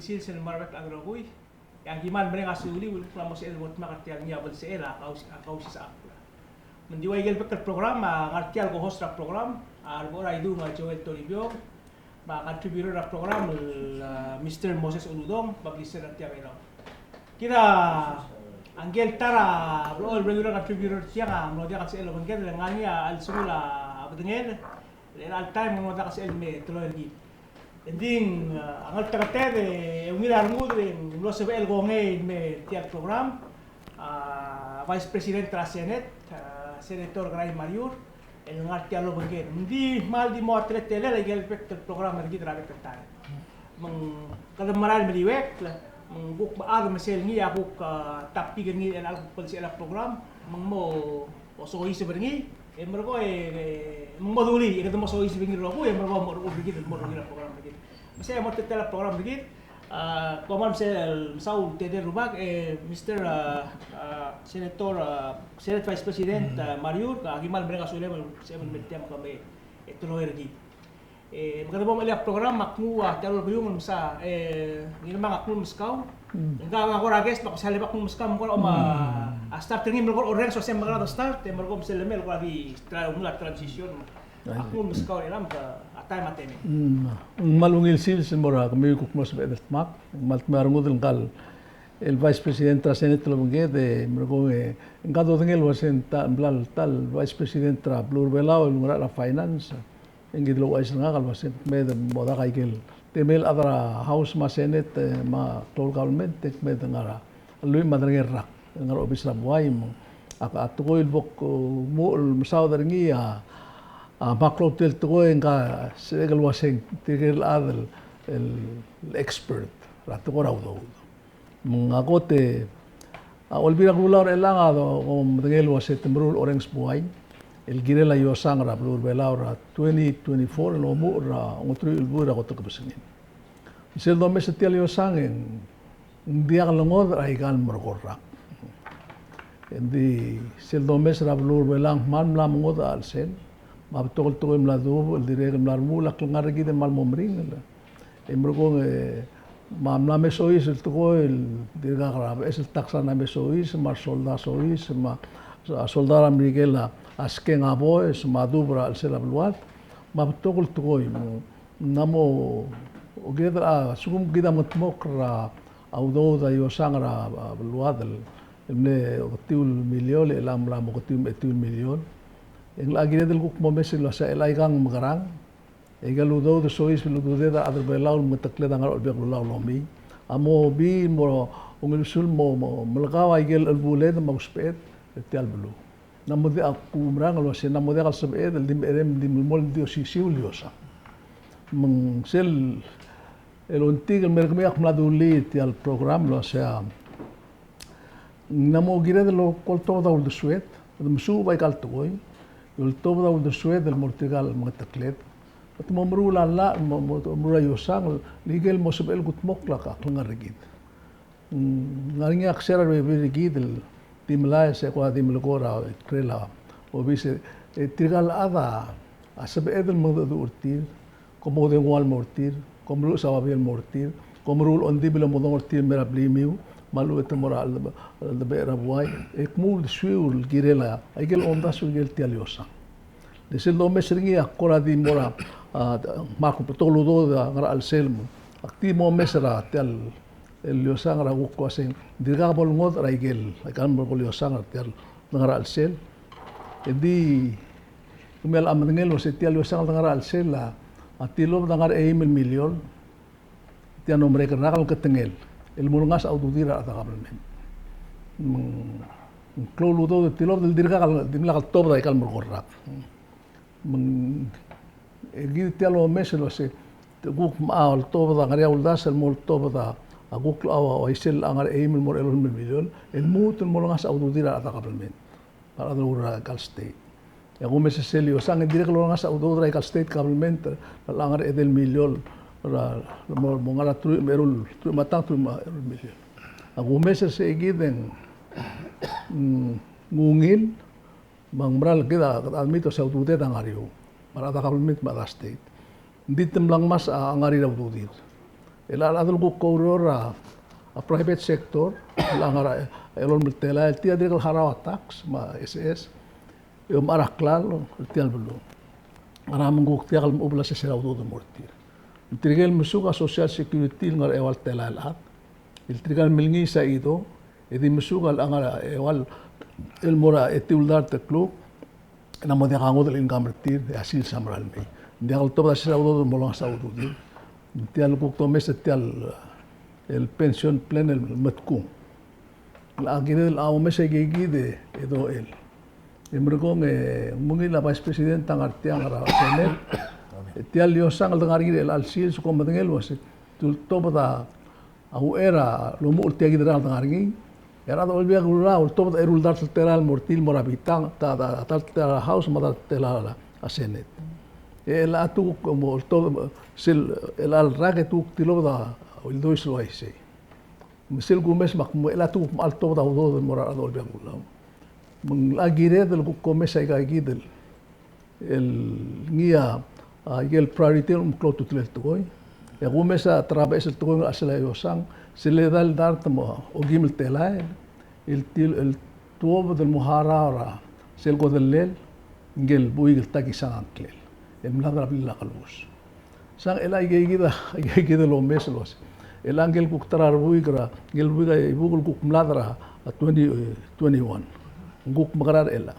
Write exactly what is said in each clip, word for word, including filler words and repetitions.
Sils el mo er a bek el chad el rokui. E aki kmal mereng a suliu el kuk mo sebeched el bo dmak er tia el ngii a belsechel a Kaus-, a Kausisechakl. Me ng di ua ikel bek el program, a ngar tia el co-host er a program, a Rebechor Aidung, a Joel Toribiong, me a contributor er a program el, a, Mister Moses Uludong, publisher er tia el Belau. Kid a ngike el ta er a blechoel el regular contributor er tiang a mlo diak el sebechel el obengked, le ngar ngii a chelsengul a bedengel, el chelecha el taem ng mlo diak el sebechel el me teloi er kid. Engdi, a, a ngeltengeted e ungil a rengud e ng mlo sebechel el kongei el me er tia el program, a, Vice President er a Senate, a, Senator Kerai Mariur, el ngar tia el obengked. Ng di kmal di mo teletelel a ikel bek el program er kid er a bek el taem. Me ng kede merael el meliuekl, me ng kuk mechad me sel ngii a kuk, a, topic er ngii el kuk belsechel a program, me ng mo osoiseb er ngii, e merekong e, e, me ng mo dulii, e kede mo osoiseb er ngii el rokui, e merekong e mo er kid, mo er kid a program er kid. Me sei a mo teletelel a program er kid, a, kom kmal mesaul, mesaul el tedei el rubak, e, Mister, a, a, Senator, a, Senate Vice President, a, Mariur, aki kmal mereng a sulem el sebechem el me er tiang me kom, e, teloi er kid. E, me kede bo mechelii a program, me ak nguu a tia el ulekiung el mesa, e, Ngirmang, ak nguu el meskau. Ngka a kora guest, me ak sel lebo ak nguu el meskau, me kora, me a start er ngii, me kora orrenges el uasei me kede start, e merekong me sel lemei el kora di tra-, ungil a transition. Ak nguu el meskau er chelechang, me a taem a temem. Mm, ng kmal ungil sils el mo er kemiu el kuk mlo sebeched el dmak. Ng kmal dmeu a rengud el ngka el Vice President er a Senate el obengked, e merekong e, ngka a dodengei el uasei ng ta, ng bla el ta el Vice President er a beluu er a Belau el ngar er a finance. E ng kid el ouchais er ngak el uasei ng kmeed el mo dak a ikel temel a chad er a House me a Senate, e, me a klou el government, e ng kmeed el ngar er a lluich me a tedei el rak, ngar er a obis er a buai, me a, a tekoi el bo kmuchel el mesaod er ngii a, a, me a klou el tekoi e ngka a sebechek el uasei ng tirke el chad el, el expert er a tekoi er a udoud. Me ng a kot e a Olbiil er a Kelulau er chelechang a do-, ko medengei el uasei te meruul orrenges buai el kirel a iosang er a beluu er a Belau er a twenty twenty-four el omuchel er a ongeteruich el buil er a kot el kebesengil. Sel domes er tia el iosang e ng diak lengodech er aika el merek el rak. Engdi sel domes er a beluu er a Belau a kmal mla mengodech a chelsel, me a betok el tekoi el mla duubech el dirrek el mla remuul a klengar er kid el kmal mo meringel. E merekong e, me a mla me soiseb el tekoi el dirkak er a beches el tax a mla me soiseb, me a resoldau a soiseb, me a, a soldau er a Merikel a skeng a boes, me a duubech er a chelsel a beluad, me a betok el tekoi. Me ng mla mo, okired el, a, sekum kid a mengetmokl er a udoud a iosang er a, a, beluad el, el mle oketiu el miliol, e chelechang mla mo oketiu me a etiu el miliol. E ng locha kired el kuk mo omes el uasei chelechang e ng mekerang. E aika el udoud el soiseb el ududed a rechad er a Belau el mengetekled a ngar er a Olbiil er a Kelulau el omii a mo bii el mo ungil sel mo, mo melekau a ikel chelbuled me a usbeched er tia el beluu. Ng mo diak kuumerang el uasei ng mo diak el sebeched el di mecherei, di melemolem el di osisiu el iosang. Me ng sel, el ongtik el mer kemiu ak mla dulii tia el program el uasei a Ng mo kired el ko el tobed a uldesued, e de mesuub aika el tekoi, e oltobed a uldesued el mo er tirka el mengetekled. E te mo meruul a llach, mo, mo, mo meruul a iosang, el ikel mo sebechel el kudmokl a klengar er kid. Mm, ng ngar er ngii a kser a rebebil er kid el di melai, se kora di melekoi er a ikrel a obis, e tirka el chad a sebeched el mengedecheduch er tir, kom oudengua el mo er tir, kom meluches a babier el mo er tir, kom meruul a ongdibel el mo donguu er tir el mei er a blimiu, me a lechub e te mo er a cheldebe-, cheldebechel er a buai, e kmu uldesuiu el kirel a ikel omdasu el kirel tia el iosang. Le sel domes er ngii a kora di mo er a, a, me a kuk betok el udoud a ngar er a chelsel me ak di mo omes er tia el el iosang er a kuk uasei ng dirkak bo lengodech er a ikel, aika el mo ko el iosang er tia el ngar er a chelsel. E di kemiu a locha medengei el uasei tia el iosang el ngar er a chelsel a, a tilobed a ngar er a eim el miliol. Tia el mo merek el rak el ketengel el mo olengasech a ududir a rechad er a kabelment. Me ng klou el udoud el tilobed el dirkak el dimlak el tobed aika el mo ko el rak. Me ng, e kid tia el omes el uasei, te kuk mo oltobed a ngar er ngii a uldasu el mo oltobed a kuk a, a uaisei el ngar er a eim el mo er a elolem el miliol, el lmuut el mo olengasech a ududir a rechad er a kabelment. Me a rechad el oureor er aika el state. E a kumes er sel iosang e dirrek el olengasech a ududir er aika el state kabelment, el ngar er a edei el miliol, er a, mo, mo ngar er a teruich me a eru el, teruich me a tang, teruich me a eru el miliol. A kumes er sei kid e ng, mm, ng ungil, me ng mera el kid a, a admit el uasei a ududed a ngar er eou. Me a rechad er a kabelment me a rechad er a state. Ng di te mla ngmasech a ngar er ngii a ududir. El a, a chad el kuk oureor er a, a private sector, el ngar er a elolem el telael, tia dirrek el harau a tax me a S S, e omechar a klalo er tia el beluu. Ngera me ng kuk diak el mechubel a sesei er a udoud el mo er tir. Tirke el mesuk a Social Security el ngar er a eua el telael el chad, el tirka el milngiis a chido, e di mesuk a ngar er a eua el mo er a etiu el dart el kluk, e ng mo diak a ngodech el income er tir, e a sils a mera el mei. Ng diak el tobed a sesei er a udoud el mo olengasech a ududir. Tia el kuk domes er tia el, el pension plan el medkung. A kired el omes aikeikid e dochel. E merekong e ng ungil a Vice President a ngar tiang er a Senate. E tia el iosang el dengar er ngii er chelecha el sils, kom medengei el uase te ultobed a uchei er a lomuchel tia kid el rechad el ngar er ngii. E a rechad er a Olbiil er a Kelulau a ultobed a eru el dart el telael el mo er tir el mo er a bitang, ta, ta, ta el telael er a House me a ta el telael er a Senate. E chelecha te kuk mo ultobed sel chelecha el rak e te kuk tilobed a uldois el uaisei. Me sel kumes me ak mo chelecha te kuk mechar el tobed a udoud el mo er a rechad er a Olbiil er a Kelulau. Me ng locha kired el kuk kumes aikaikid el, el ngii a, a, ikel priority el klou a ultutelel el tekoi. E kumes a ta er a beches el tekoi el ngar er a chelsel a iosang, sel chedal dart me a okeim el telael, el til, el tuobed el mo harau er a sel kodellel, ngikel buik el ta kisang a ngklel el mlad er a blil a kelebus. Sang chelecha aikeikid a, aikeikid el omes el uase, chelecha ngikel kuk ta er a rebuik er a, ngikel buik a, buik el kuk mlad er a, a twenty, eh, twenty-one. Ng kuk mekerang er chelecha.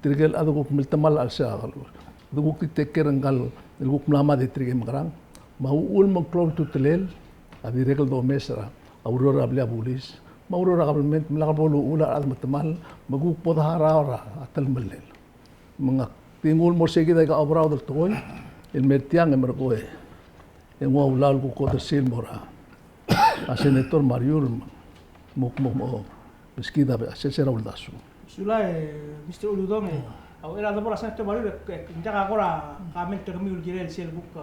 Tirke el chad el kuk miltemall er a chelsel a kelebus. Te kuk di take care er ngkal, el kuk mla mad e tirke el mekerang. Me a uchul me ng klou a ultutelel, a dirrek el domes er a ureor er a blil a bulis. Me a ureor er a kabelment, me lak bo luchul a rechad el metemall, me kuk bo de harau er a telemellel. Me ngak di nguu el mo er seikid aika oberaod el tekoi, el mer tiang e merekong e ng ua ulaol el kuk kot er sel mo er a, a Senator Mariur, me kuk mo, mo, meskid a sesei er a uldasu. Sulang, Mister Uludong, e, a uchei er a debo er a Senator Mariur, e, e, ng diak a kora comment er kemiu el kirel sel kuk,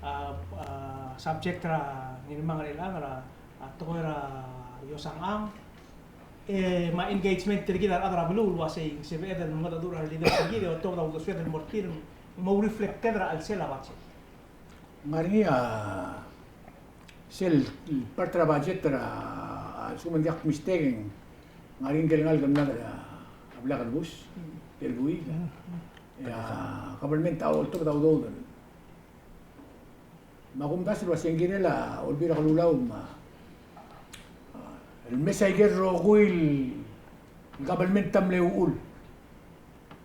a, a, subject er a Ngirmang er chelechang, er a, a, tekoi er a iosang. E, me a engagement er kid a rechad er a beluu el uasei ng sebeched el mengedecheduch er a leaders er kid e otobed a uldesued el mo er tir, mo reflected er a chelsel a budget. Ng ngar er ngii a sel part er a budget er a, a, lsekum ng diak mistake, ng ngar er ngii a ngalek el mlad er a blil a kelebus, el buik. E a kabelment a oltobed a udoud. Me a kumdasu el uasei ng kirel a Olbiil er a Kelulau me a, a, el mesa ikel rokui el kabelment a mle uchul.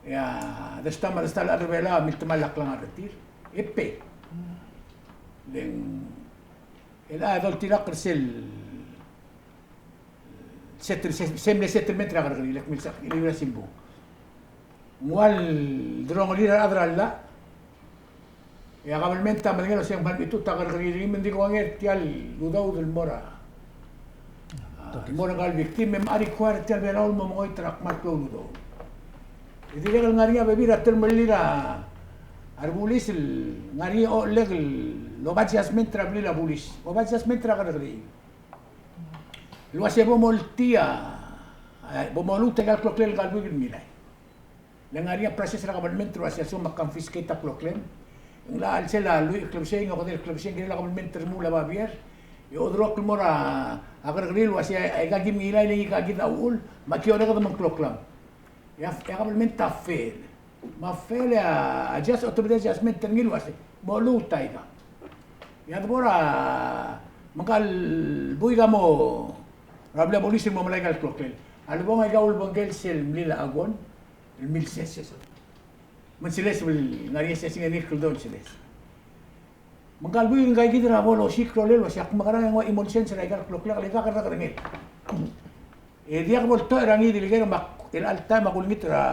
E a, desta me a desta el chad er a Belau a miltemall a klengar er tir. E pe. Le ng, el a doltirakl er sel settle, se, se mle settlement er a kerrekeriil, le kmil sa, el er a simbung. Ng ua el delongelir a rechad er a llach. E a kabelment a medengei el uasei ng kmal mechitechut a kerrekeriil, me ng di kongei er tia el udoud el mo er a, a, el mo er ngka el victim, me ng require er tia el Belau el mo mengoit er a kmal klou el udoud. E dirrek el ngar er ngii a bebil er a telemellel a rebulis el ngar er ngii a ochellek el oba adjustment er a blil a bulis, oba adjustment er a kerrekeriil. El uasei bo moltii a, e, bo moluut aika el kloklel ngka el buik el ngilai. Le ngar er ngii a process er a kabelment el uasei a lsekum a confiscate a kloklem, ng locha chelsel a lluich el klebesei, ng okedei el klebesei, ng kirel a kabelment el remuul a babier, e oderuchall el mo er a kerrekeriil el uasei aika kim ngilai le ngika kid a uchul, me aki oreked me ng kloklam. E a, e a kabelment a fail. Me a fail e a adjust, automatic adjustment er ngii el uasei moluut aika. E a debo er a, me ngka el buik a mo er a blil a bulis el mo melai aika el kloklel. A lebong aika ulebengkel sel mlil a chakon el milses. Me ng seles el ngar er ngii a sesing e ngii el kldou el seles. Me ngka el buik, ngka kid er a bo losiik a rolel el uasei ak mekerang e ng ua chimo el sens er aika el kloklek, le dak a kerrekerengel. E diak bo ltoch er a ngii di el ker me ak, el chelecha el taem ak ulengit er a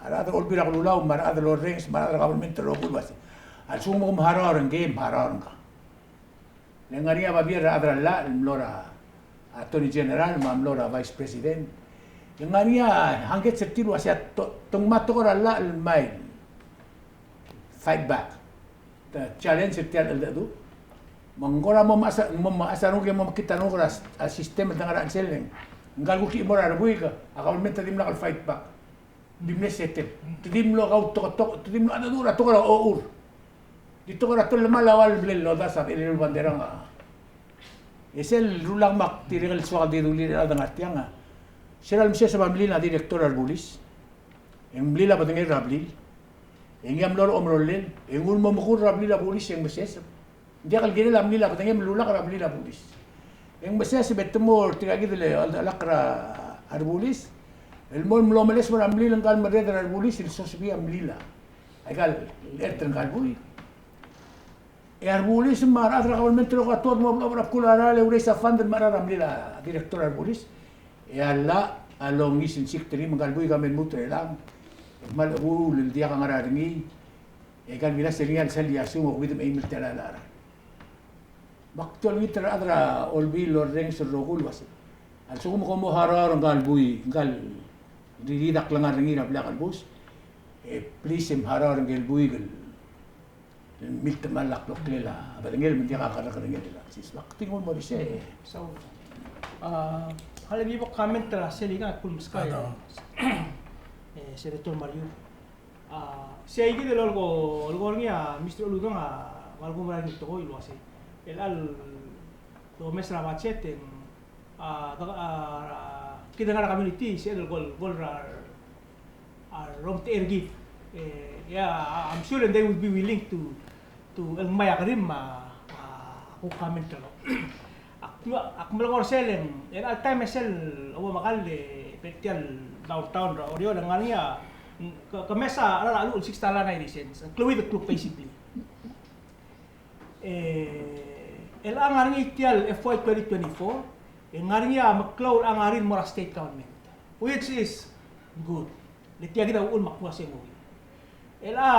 rechad er a Olbiil er a Kelulau me a rechad el orrenges me a rechad er a kabelment el rokui el uasei a lsekum kom harau er ngii, kom harau er ngka. Le ngar er ngii a babier er a rechad er a llach el mlo er a Attorney General me a mlo er a Vice President. Le ngar er ngii a hangkets er tir el uasei a to-, te ngmai a tekoi er a llach el mei el fight back. Te challenge er tia el cheldecheduch. Me ng kora mo mechas, mo mechas a renguk e mo mekngit a renguk er a s-, a system el dengar er a chelsel. Ngka el kuk chimo er a rebuik, a kabelment a dimlak el fight back. Di mle settle. Te di mlo kautoketok, te di mlo cheldecheduch er a tekoi er a ochur. Di tekoi er a telemall a ua el blel el odas a bechil el bandera a E sel rulak me ak dirrek el soak el di dulii er a rechad el ngar tiang a, se er a lemeseseb a mlil a director er a rebulis, e ng mlil a bedengel er a blil, e ngii a mlo er a omerolel, e nguu el mo mekull er a blil a bulis e ng meseseb. Ng diak el kirel a mlil a bedengem el rulak er a blil a bulis. E ng meseseb e te mo er tirka kid el cheldecheduch er a rebulis el mo mlo meleseb er a mlil ngka el merreder er a rebulis el sosebii a mlil a, aika el chert er ngka el buil. E a rebulis me a rechad er a government el rokui a tuobed el mo blechob er a bkul a rael e raise a fund el mo er a mlil a director er a rebulis. E a llach a longiis el secretary me ngka el buik a mei el lmuut er chelechang. E kmal chebuul el diak a ngar er ngii. E aika el bilas er ngii a lsal iasung e okeuid me a eim el telael a cheral. Me ak di olengit er a rechad er a Olbiil el orrenges el rokui el uasei, a lsekum kom mo harau er ngka el buik, ngka el ririid a klengar er ngii er a blil a kelebus, e please e mharau er ngke el buik el miltemall a kloklel a bedengel me ng diak a kerrekerengel el Alexis. Me ak di nguu el mo er isei. So, a, kmal ungil bo comment er a sel ikang, ak kuk meskau e, e, Senator Mariur. A, sei kid el oleko, oleko er ngii a Mister Uludong a, me a leko mera el tekoi el uasei, el chelecha el domes er a budget e ng, a, de, a, kid el ngar er a community, sei el kol, kol er a, a, rom te er kid. E, yeah, I'm sure they would be willing to to el ngmai a kerim me a, a, kuk comment er kau. Ak, ak melekoi er sel, e, el taem e sel, ua mekall e, be tia el downtown er a Oreor, e ng ngar er ngii a, ke, ke mesa a cheral a cheluch el six dollar ninety cents, kleuid el kluk basically. E, el ngar er ngii tia el F Y twenty twenty-four, e ng ngar er ngii a meklou el ngar er ngii el mo er a state government, which is good. Le tia kid a uchul me ak uase ng ungil. El a,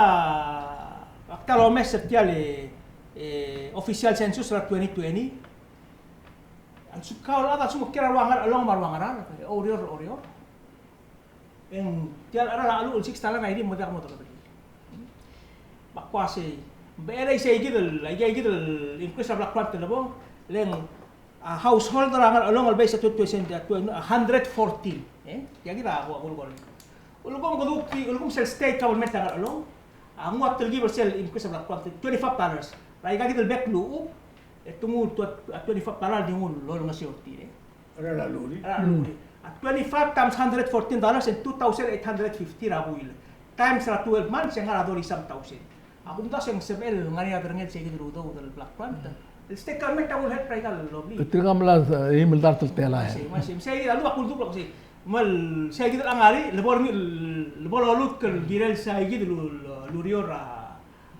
ak ta el omes er tia el, e, official census er a twenty twenty. A lsekum kau el chad a lsekum kiei er a rua Ngerchelong me a rua Ngaraard, e oureor, oureor. E ng tia el cheral a cheluch el six dollar a di mo diak mo dekedekiil. Me ak uase, ng becherei sei kid el, aika kid el increase er a block grant el lebong, le ng a household er a Ngerchelong el base er a twenty twenty, a hundred fourteen. E? Tia kid a kuk, kuk, kuk. Ulekum kede kuk, ulekum sel state government er a Ngerchelong a nguu a telkib er sel increase er a block grant, twenty-five dollars. Er aika kid el bek el uchub, e te nguu a twenty-five dollar di nguu el olengeseu er tir, e? Cheral a cheluch. Cheral a cheluch. A twenty-five times hundred fourteen dollars and two thousand eight hundred fifty er a buil. Times er a twelve months, e ng ngar er a thirty-some thousand. A kumdasu e ng sebechel el ngar er ngii a derengel sei kid el udoud el block grant. El state government a kuk help er aika el obliil. Tirka a mla, e, eim el dart el telael. Sei, me sei, sei kid a lua kuk dubla sei. Me sei kid el ngar er ngii, le bo er ngii, le bo lolutk el kirel sei kid el, el ureor er a,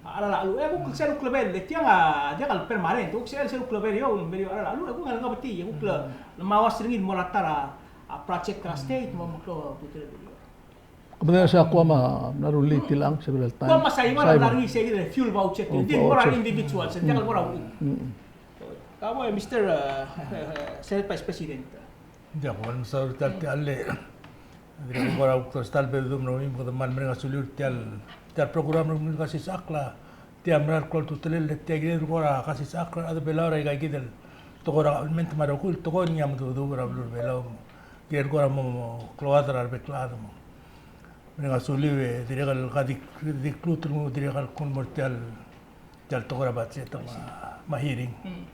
a cheral a cheluch. E kuk sel klebebil, e tiang a diak el permanent, kuk sel, sel klebebil er eou, el mei er eou a cheral a cheluch, e kuk ngar er ngii a betii, e kuk le, le mauas er ngii el mo er a ta er a, a project er a state, mo meklou a ultutelel el ureor. Kemam a sei a Guam a mla rullii tiang, se el taem. Guam a Saipan a mla er ngii sei kid el fuel voucher. Oh, di mo er a voucher. Individual, se diak el mo er a uchul. Mm. Kau, e, Mister, e, e, Senate Vice President. Diak, kmal mesaul er tia el, tia el, dirrek el kora kuk ta el bedul me ng ungil me kede kmal mereng a suliu er tia el, tia el program er kemiu el kasisechakl a tia el mera el klou el ultutelel, tia kid el kora kasisechakl er a rechad er a Belau er aika kid el tekoi er a kabelment me a rokui el tekoi el ngii a meduubedubech er a beluu er a Belau. Kirel kora mo, mo klou a chad er a rebek el chad me ng mereng a suliu e dirrek el ka di, di kluut el nguu dirrek el kuk mo er tia el, tia el tekoi er a budget me a, me a hearing. Mm.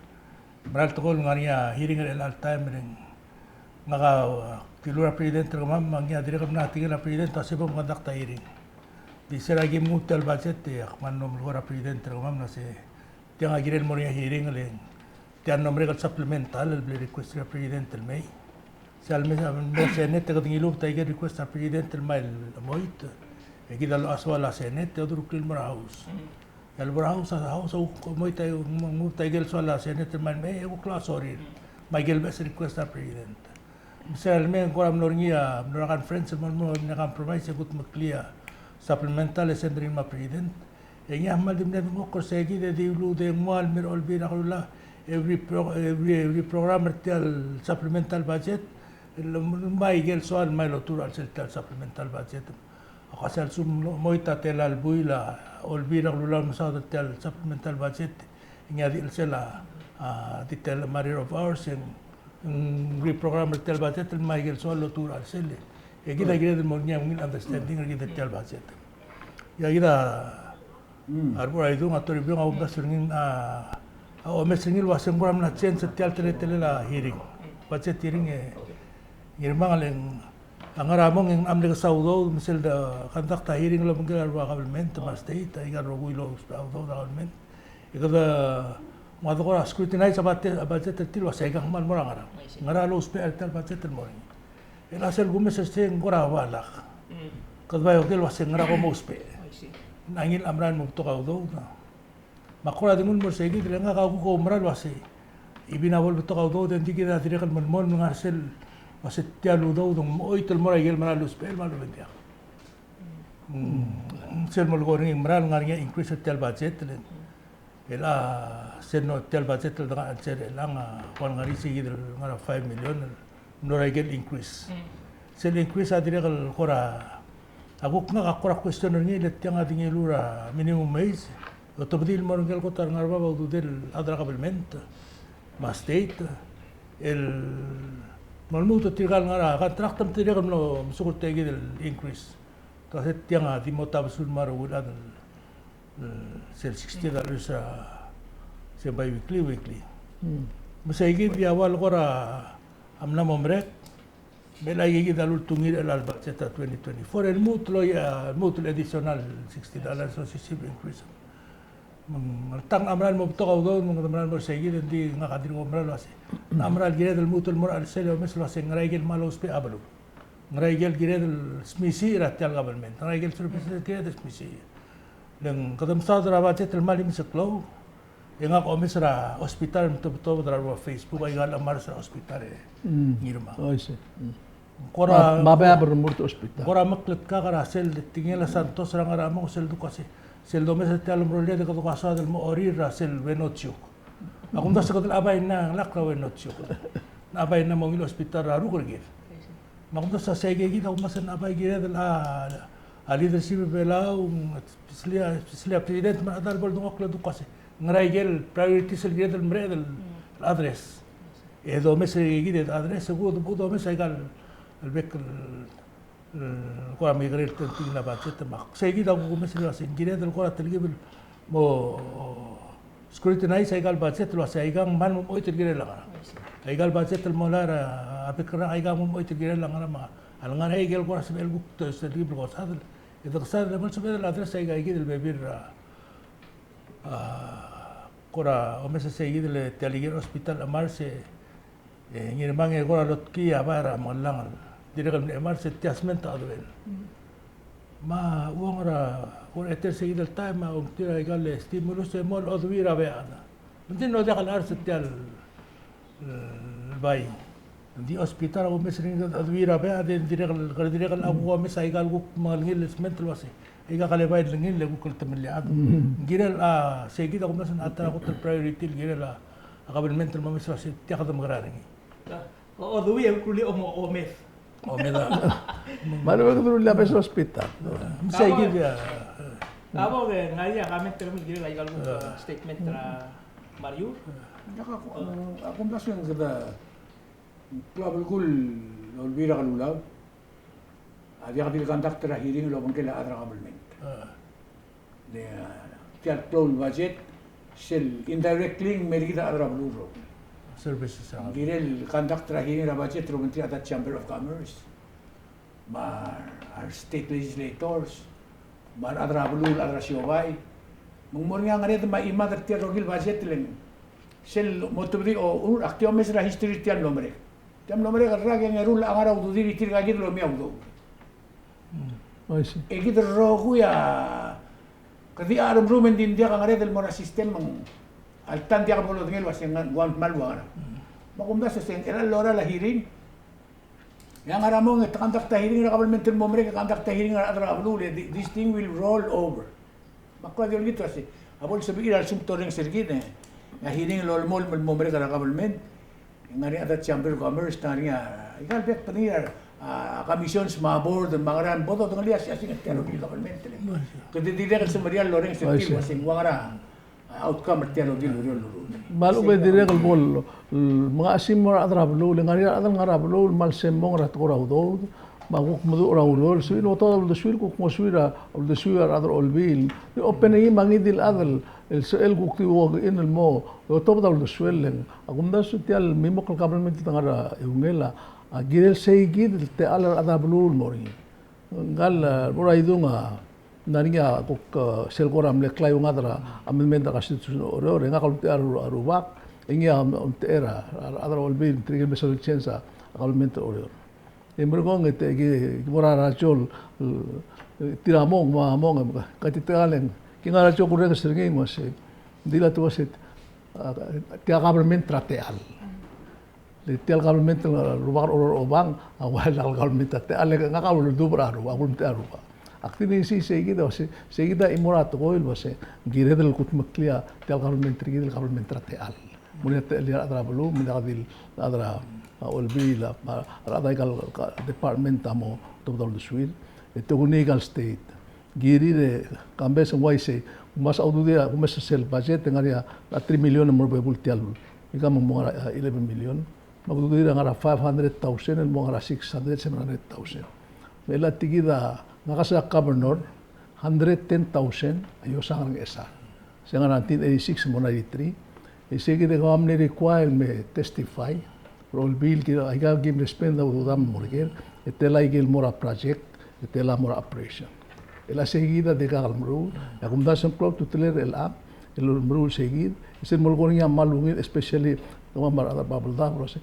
Mera el tekoi el ngar er ngii a hearing er chelecha el taem e ng ngak a, a, dilu er a president er kemam me ngii a dirrek el mla tekingel a president a se bo mconduct a hearing. Di se er a kim nguu tia el budget e ak kmal mlo melekoi er a president er kemam el uase tiang a kirel mo er ngii a hearing le ng tia el mlo merek el supplemental el bla lerequest er a president el mei. Sel mei, mei a Senate e kede ngilubet aike el request er a president el mei el chemoit. E kid a locha soal a Senate e odureklii el mo er a House. E a lebo er a House, a House a kuk chemoit a, ngubet aike el soal a Senate el mei el mei, e kuk locha sorir. Me aike el beches el request er a president. Me sel mei e ng kora mlo er ngii a, mlo er a conference el mo, mo er ngii a compromise e kudmeklii a supplemental e send er ngii el mo er a president. E ngii a kmal di mle dengchokl er sei kid e di uludengua el mei er a Olbiil er a Kelulau, every pro-, every, every program er tia el supplemental budget, el, el mei aike el soal el mei el oturk er a chelsel tia el supplemental budget. Ak uase a lsekum ng chemoit a tela el buil a Olbiil er a Kelulau el mesaod er tia el supplemental budget, e ngii a di chelsel a, a, di tia el matter of hours, e ng, ng reprogram er tia el budget el mei aike el soal el oturk er a chelsel. E kid a kired el mo er ngii a ungil understanding er kid er tia el budget. Ia kid a Mm. A rebo er a idung, a Toribiong, a kumdasu er ngii a, a omes er ngii el uase ng kora mla change er tia el teletelel a hearing. Budget hearing e Ngirmang, le ng ngar er a mong e ng mle kesai a udoud me sel de conduct a hearing el obengkel a rua government me a state, aika el rokui el ousbech a udoud er a government. E kede mo kora scrutinize a budget, a budget er tir el uase aika kmal mo er a ngerang. Ngerang el ousbech er tia el budget el mo er ngii. E le sel kumes er sei ng kora balak. Kede bai oker el uase ngerang a ko mo ousbech. Ng ngii a mera el mo betok a udoud. Me a kora di nguu el mo er seikid, le ngak a kuk oumera el uase, e bina bo el betok a udoud e ng di kid a dirrek el melemolem el ngar er sel uase tia el udoud ng mo choit el mo er a ikel mera el ousbech el mla obengterir. Mm, sel molekoi er ngii, mera el ngar er ngii a increase er tia el budget, le, el a, sel no tia el budget el dengar er sel, el a, ng ua el ngar er seikid el ngar er a five million, el mlo er a ikel increase. Sel increase a dirrek el kora, a kuk ngak a kora question er ngii, le tiang a di ngiluu er a minimum wage, e otobedii el mo er ngii el kot a rengar er a bab a ududel a chad er a government me a state el mo lmuut er tirka el ngar er a contract me tirka el mlo mesuk er tia kid el increase. Te uase tiang a di mo tabesul el mo er a rokui el chad el, el sel sixty dollars a se bi-weekly, weekly. Me seikid a ua el kora mla mo merek, me a ikakid a lultungii er chelecha el budget er a twenty twenty-four, el lmuut el, a, lmuut el additional sixty dollars, so sisiu increase. Me ng, ng tang a mera el mo betok a udoud, me ng mera el mo er seikid, e ng di ngak a dirk oumera el uase, a mera el kired el lmuut el mo er a chelsel e omes el uase ngera ikel kmal ousbech a beluu. Ngera ikel kired el smisichii er a tia el government. Ngera ikel services el kired el smisichii. Le ng kede mesaod er a budget el kmal imes el klou, e ngak a omes er a hospital, me te tobed er a rua Facebook, aika el chemars er a hospital e Ngirmang. Oh, I see. Kora, me a, me a bebil a rengmurt er a hospital. Kora mekletkak er a sel tekingel a Santos er a ngar er a mong, sel duk uase, sel domes er tia el omeroled e kede kuk soad el mo orir er a sel Wenotiuk. A kumdasu e kede locha bai ngar er a Wenotiuk. Ng locha bai mo ungil hospital er a rukir kid. Me a kumdasu e seikid a kumes e ng locha bai kired el a, a leadership er a Belau, especially, especially a president me a rechad el bo ledengchokl e duk uase ngera ikel priorities el kired el mereched el address. E domes er kid e address, e kuk domes aika el bek el, el kora mekekerei el tekingel a budget. Me seikid a kuk omes el uase ng kired el kora telkib el mo scrutinize aika el budget el uase aika ng kmal mo mechoit el kirel a ngerang. Aika el budget el mo er a, a bek el rak, aika ng mo mechoit el kirel a ngerang, me a lengar er a ikel kora sebechel kuk te, telkib el kora saod. E de ksaod el mo sebeched el address aika kid el bebil er a, a, kora omes er seikid el tia el ikel hospital chemars e, e Ngirmang e kora lotkii a bai er a Mengellang el dirrek el mle chemars e tia sment a cheduchel. Me a uong er a, kora er seikid el taem a ongtir aika el stimulus e mo el cheduii er a bead. Me ng di ng diak el chars er tia el, e, bai. Ng di hospital a kumes er ngii el cheduii er a bead, e ng dirrek el, kede dirrek el a kuk omes aika el kuk mengelngel el sment el uase aika kele bai el ngii el kuk el temellii a chad. Ng kirel a, seikid a kumes e ng ta er a kot el priority el kirel a, a government el mo omes el uase tia kede mekerang er ngii. Oduii e kuk rullii a mo, omed. Omed a. Me a lebo kede rullii a bes el hospital. Me seikid a. Ka bo ke ngar er ngii a comment er kemiu el kirel aika el kuk statement er a Mariur? Ng diak a ku-, a kumdasu e ng kede klou a belkul el Olbiil er a Kelulau a diak di le conduct er a hearing el obengkel a chad er a government. Le, a, tia el klou el budget, sel indirectly ng mei er kid a rechad er a beluu el rokui. Services er a. Ng kirel conduct er a hearing er a budget el obengterir a rechad er a Chamber of Commerce, me a re state legislators, me a rechad er a beluu, rechad er a siobai. Me ng mo er ngii a ngered me a chimad er tia el rokui el budget le ng sel mo tebedii a, o, ak di omes er a history er tia el mlo merek. Tia el mlo merek el rak e ng eru el ngar er a ududir er tirka kid el omii a udoud. Mm. I see. E kid el rokui a, kede di cherumrum e ng di ng diak a ngered el mo er a system me ng alta ng diak bo lodengei el uase ng ua kmal ua ngerang. Mm. Me a kumdasu e se ng chelecha el lorael a hearing, e a ngar er a mong e te conduct a hearing er a government el mo merek e conduct a hearing er a rechad er a beluu, le thi-, this thing will roll over. Me a kuk di olengit el uase a bo lsebechir a lsekum te orrenges er kid e a hearing el olemolem el mo merek er a government, e ng ngar er ngii a rechad er a Chamber of Commerce, te ngar er ngii a, aika el bek el bedengir a, a, commissions me a board me a ngerang, bo dodengelii a siasing er tia el rokui el government. Kede dirrek el semeriar el orrenges er tir el uase ng ua ngerang a outcome er tia el rokui el ureor el lurruul. Me a lechub e dirrek el bo el, el mengasim mo er a rechad er a beluu, le ngar er ngii a rechad el ngar er a beluu el kmal semmong er a tekoi er a udoud, Me a kuk meduch er a ureor, se el otobed a uldesuir, kuk ngosuir a uldesuir a rechad er a Olbiil. Di open er ngii me a ngii di el chad el, el sebechel kuk di ua ngii el mo, otobed a uldesuel e ng. A kumdasu tia el mimokl el government el ngar er a eungel a, a kirel sei kid el techall er a rechad er a beluu el mo er ngii. Ngka el, a, mo er a idung a, ng ngar er ngii a kuk, a, sel kora mle klaiuong a rechad er a amendment er a constitution er a Oreor, e ngak a ulemtechei a ru-, a rubak, e ngii a ulemtechei er a, a, a rechad er a Olbiil, tirke el mesa el change a, a government er a Oreor. E merekong e te, ki, ki mo er a rachol, e, tir a mong, me a mong, e, ka ti te aleng, ki ngar er a rachol kurrenges er ngii me se, ng dilu a tuobed se, a, tia government er a techall. Le tia el government el rubak er a Oreor a obang, a ua el government er a techall, le ngak a uldubech er a rubak, a ulemtechei a rubak. Ak di mesa sei kid, se, sei kid a chimo er a tekoi el uase, ng kired el kudmeklii a tia el government er kid el government er a techall. Mo er ngii a techellir a rechad er a beluu, me ng diak di el chad er a, a, Olbiil, a, a rechad er aika el, ka, department a mo tobed a uldesuir. E te kuk ngii aika el state. Kirir e, kambes e ng uaisei, kumes a ududir, kumes sel budget, e ng ngar er ngii a three million el mo er a bebul tia el, ika me ng mo ngar er a, a, eleven million. Me a ududir a ngar er a five hundred thousand, el mo ngar er a six hundred, seven hundred thousand. Me chelecha tia kid a, ngak a se er a governor, hundred ten thousand a iosang er a Ngchesar. Se ngar er a nineteen eighty-six mo ninety-three. E sei kid e kemam a mle require el me testify er a Olbiil, kid a, aika kim spend a udoud el mo er ker, e tela ikel mo er a project, e tela mo er a operation. E le sei kid a dirkak el meruul, e a kumdasu e ng klou a ultutelel er chelechang, el meruul sei kid, e sel molekoi er ngii a kmal ungil, especially, kemam a rechad er a Babeldaob, el uase,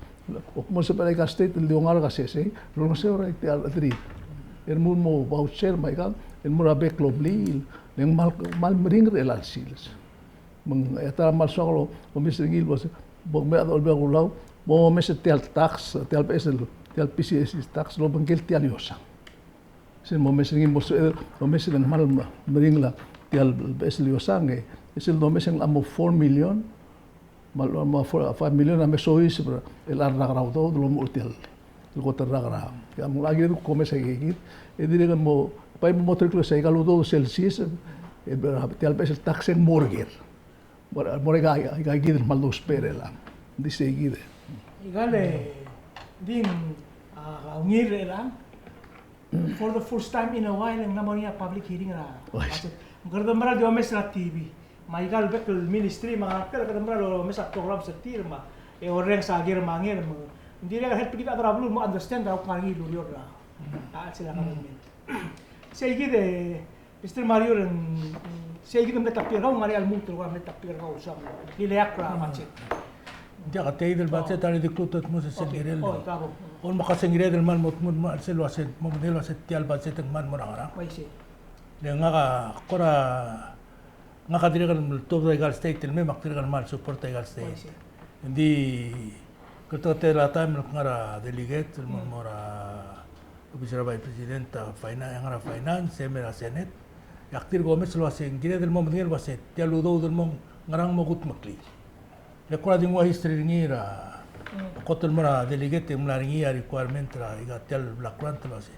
Mo sebechel aika el state el di ngar er a kesesei, el olengeseu er a tia el chederir. El mo, mo voucher me aika, el mo er a bek el blil, le ng kmal, kmal meringel er chelecha el sils. Me ng, e ta er a kmal soak el omes er ngii el uase, bo kmo a Olbiil a Kelulau, bo momes er tia el tax, tia el beches el, tia el P C S tax, el obengkel tia el iosang. Sel momes er ngii el mo sebechel, momes el ng kmal meringel a tia el beches el iosang, e sel domes e ng mo four million, me a, me a four, five million a me soiseb er a rak er a udoud el omuchel tia el, el kot el rak er a. Ia, me ng locha kired el kumes aika kid, e dirrek el mo, bai mo, mo terekles aika el udoud sel siseb, e tia el beches el tax e ng mo er ker. Mo er, mo er aika, aika kid el kmal dousbech er chelechang. Ng di sei kid. Aika el, di, a, ungil er chelechang. For the first time in a while, e ng mla mo er ngii a public hearing er a, oi, budget. Kede mera el di omes er a T V. Me aika el bek el ministry, me a ngar er ngii, kede mera el omes a program er tir, me e orrenges a ker me a nger, me ng dirrek el help er kid a rechad er a beluu el mo understand a kuk ngar er ngii el ureor er a, a, sel government. Sei kid e, Mister Mario, e ng, sei kid a mle topic er kau, ng ngar er ngii a lmuut el kora mle topic er kau, so, ng ileakl er a budget. Ng diak a tia el budget a di klou el mo se sel kirel. Oi, kabo. Ol mekesai, ng kired el kmal mo tmuu el mo er a chelsel el uase, mo medengei el uase tia el budget e ng kmal mo er a ngerang. Oi, sei. Le ngak a kora, ngak a dirrek el tuobed aika el state el mei, me ak dirrek el kmal support aika el state. Oi, sei. Ng di, kede, kede tela taem el kngar er a delegate, el mo, mo er a obis er a vice president, a finance, ngar er a finance, e mei er a senate. E ak dirk omes el uase ng kired el mo medengei el uase tia el udoud el mo ngerang mo kudmeklii. Le kora di nguu a history er ngii er a, mm, kot el mo er a delegate e ng mla er ngii a requirement er a, aika tia el block grant el uase,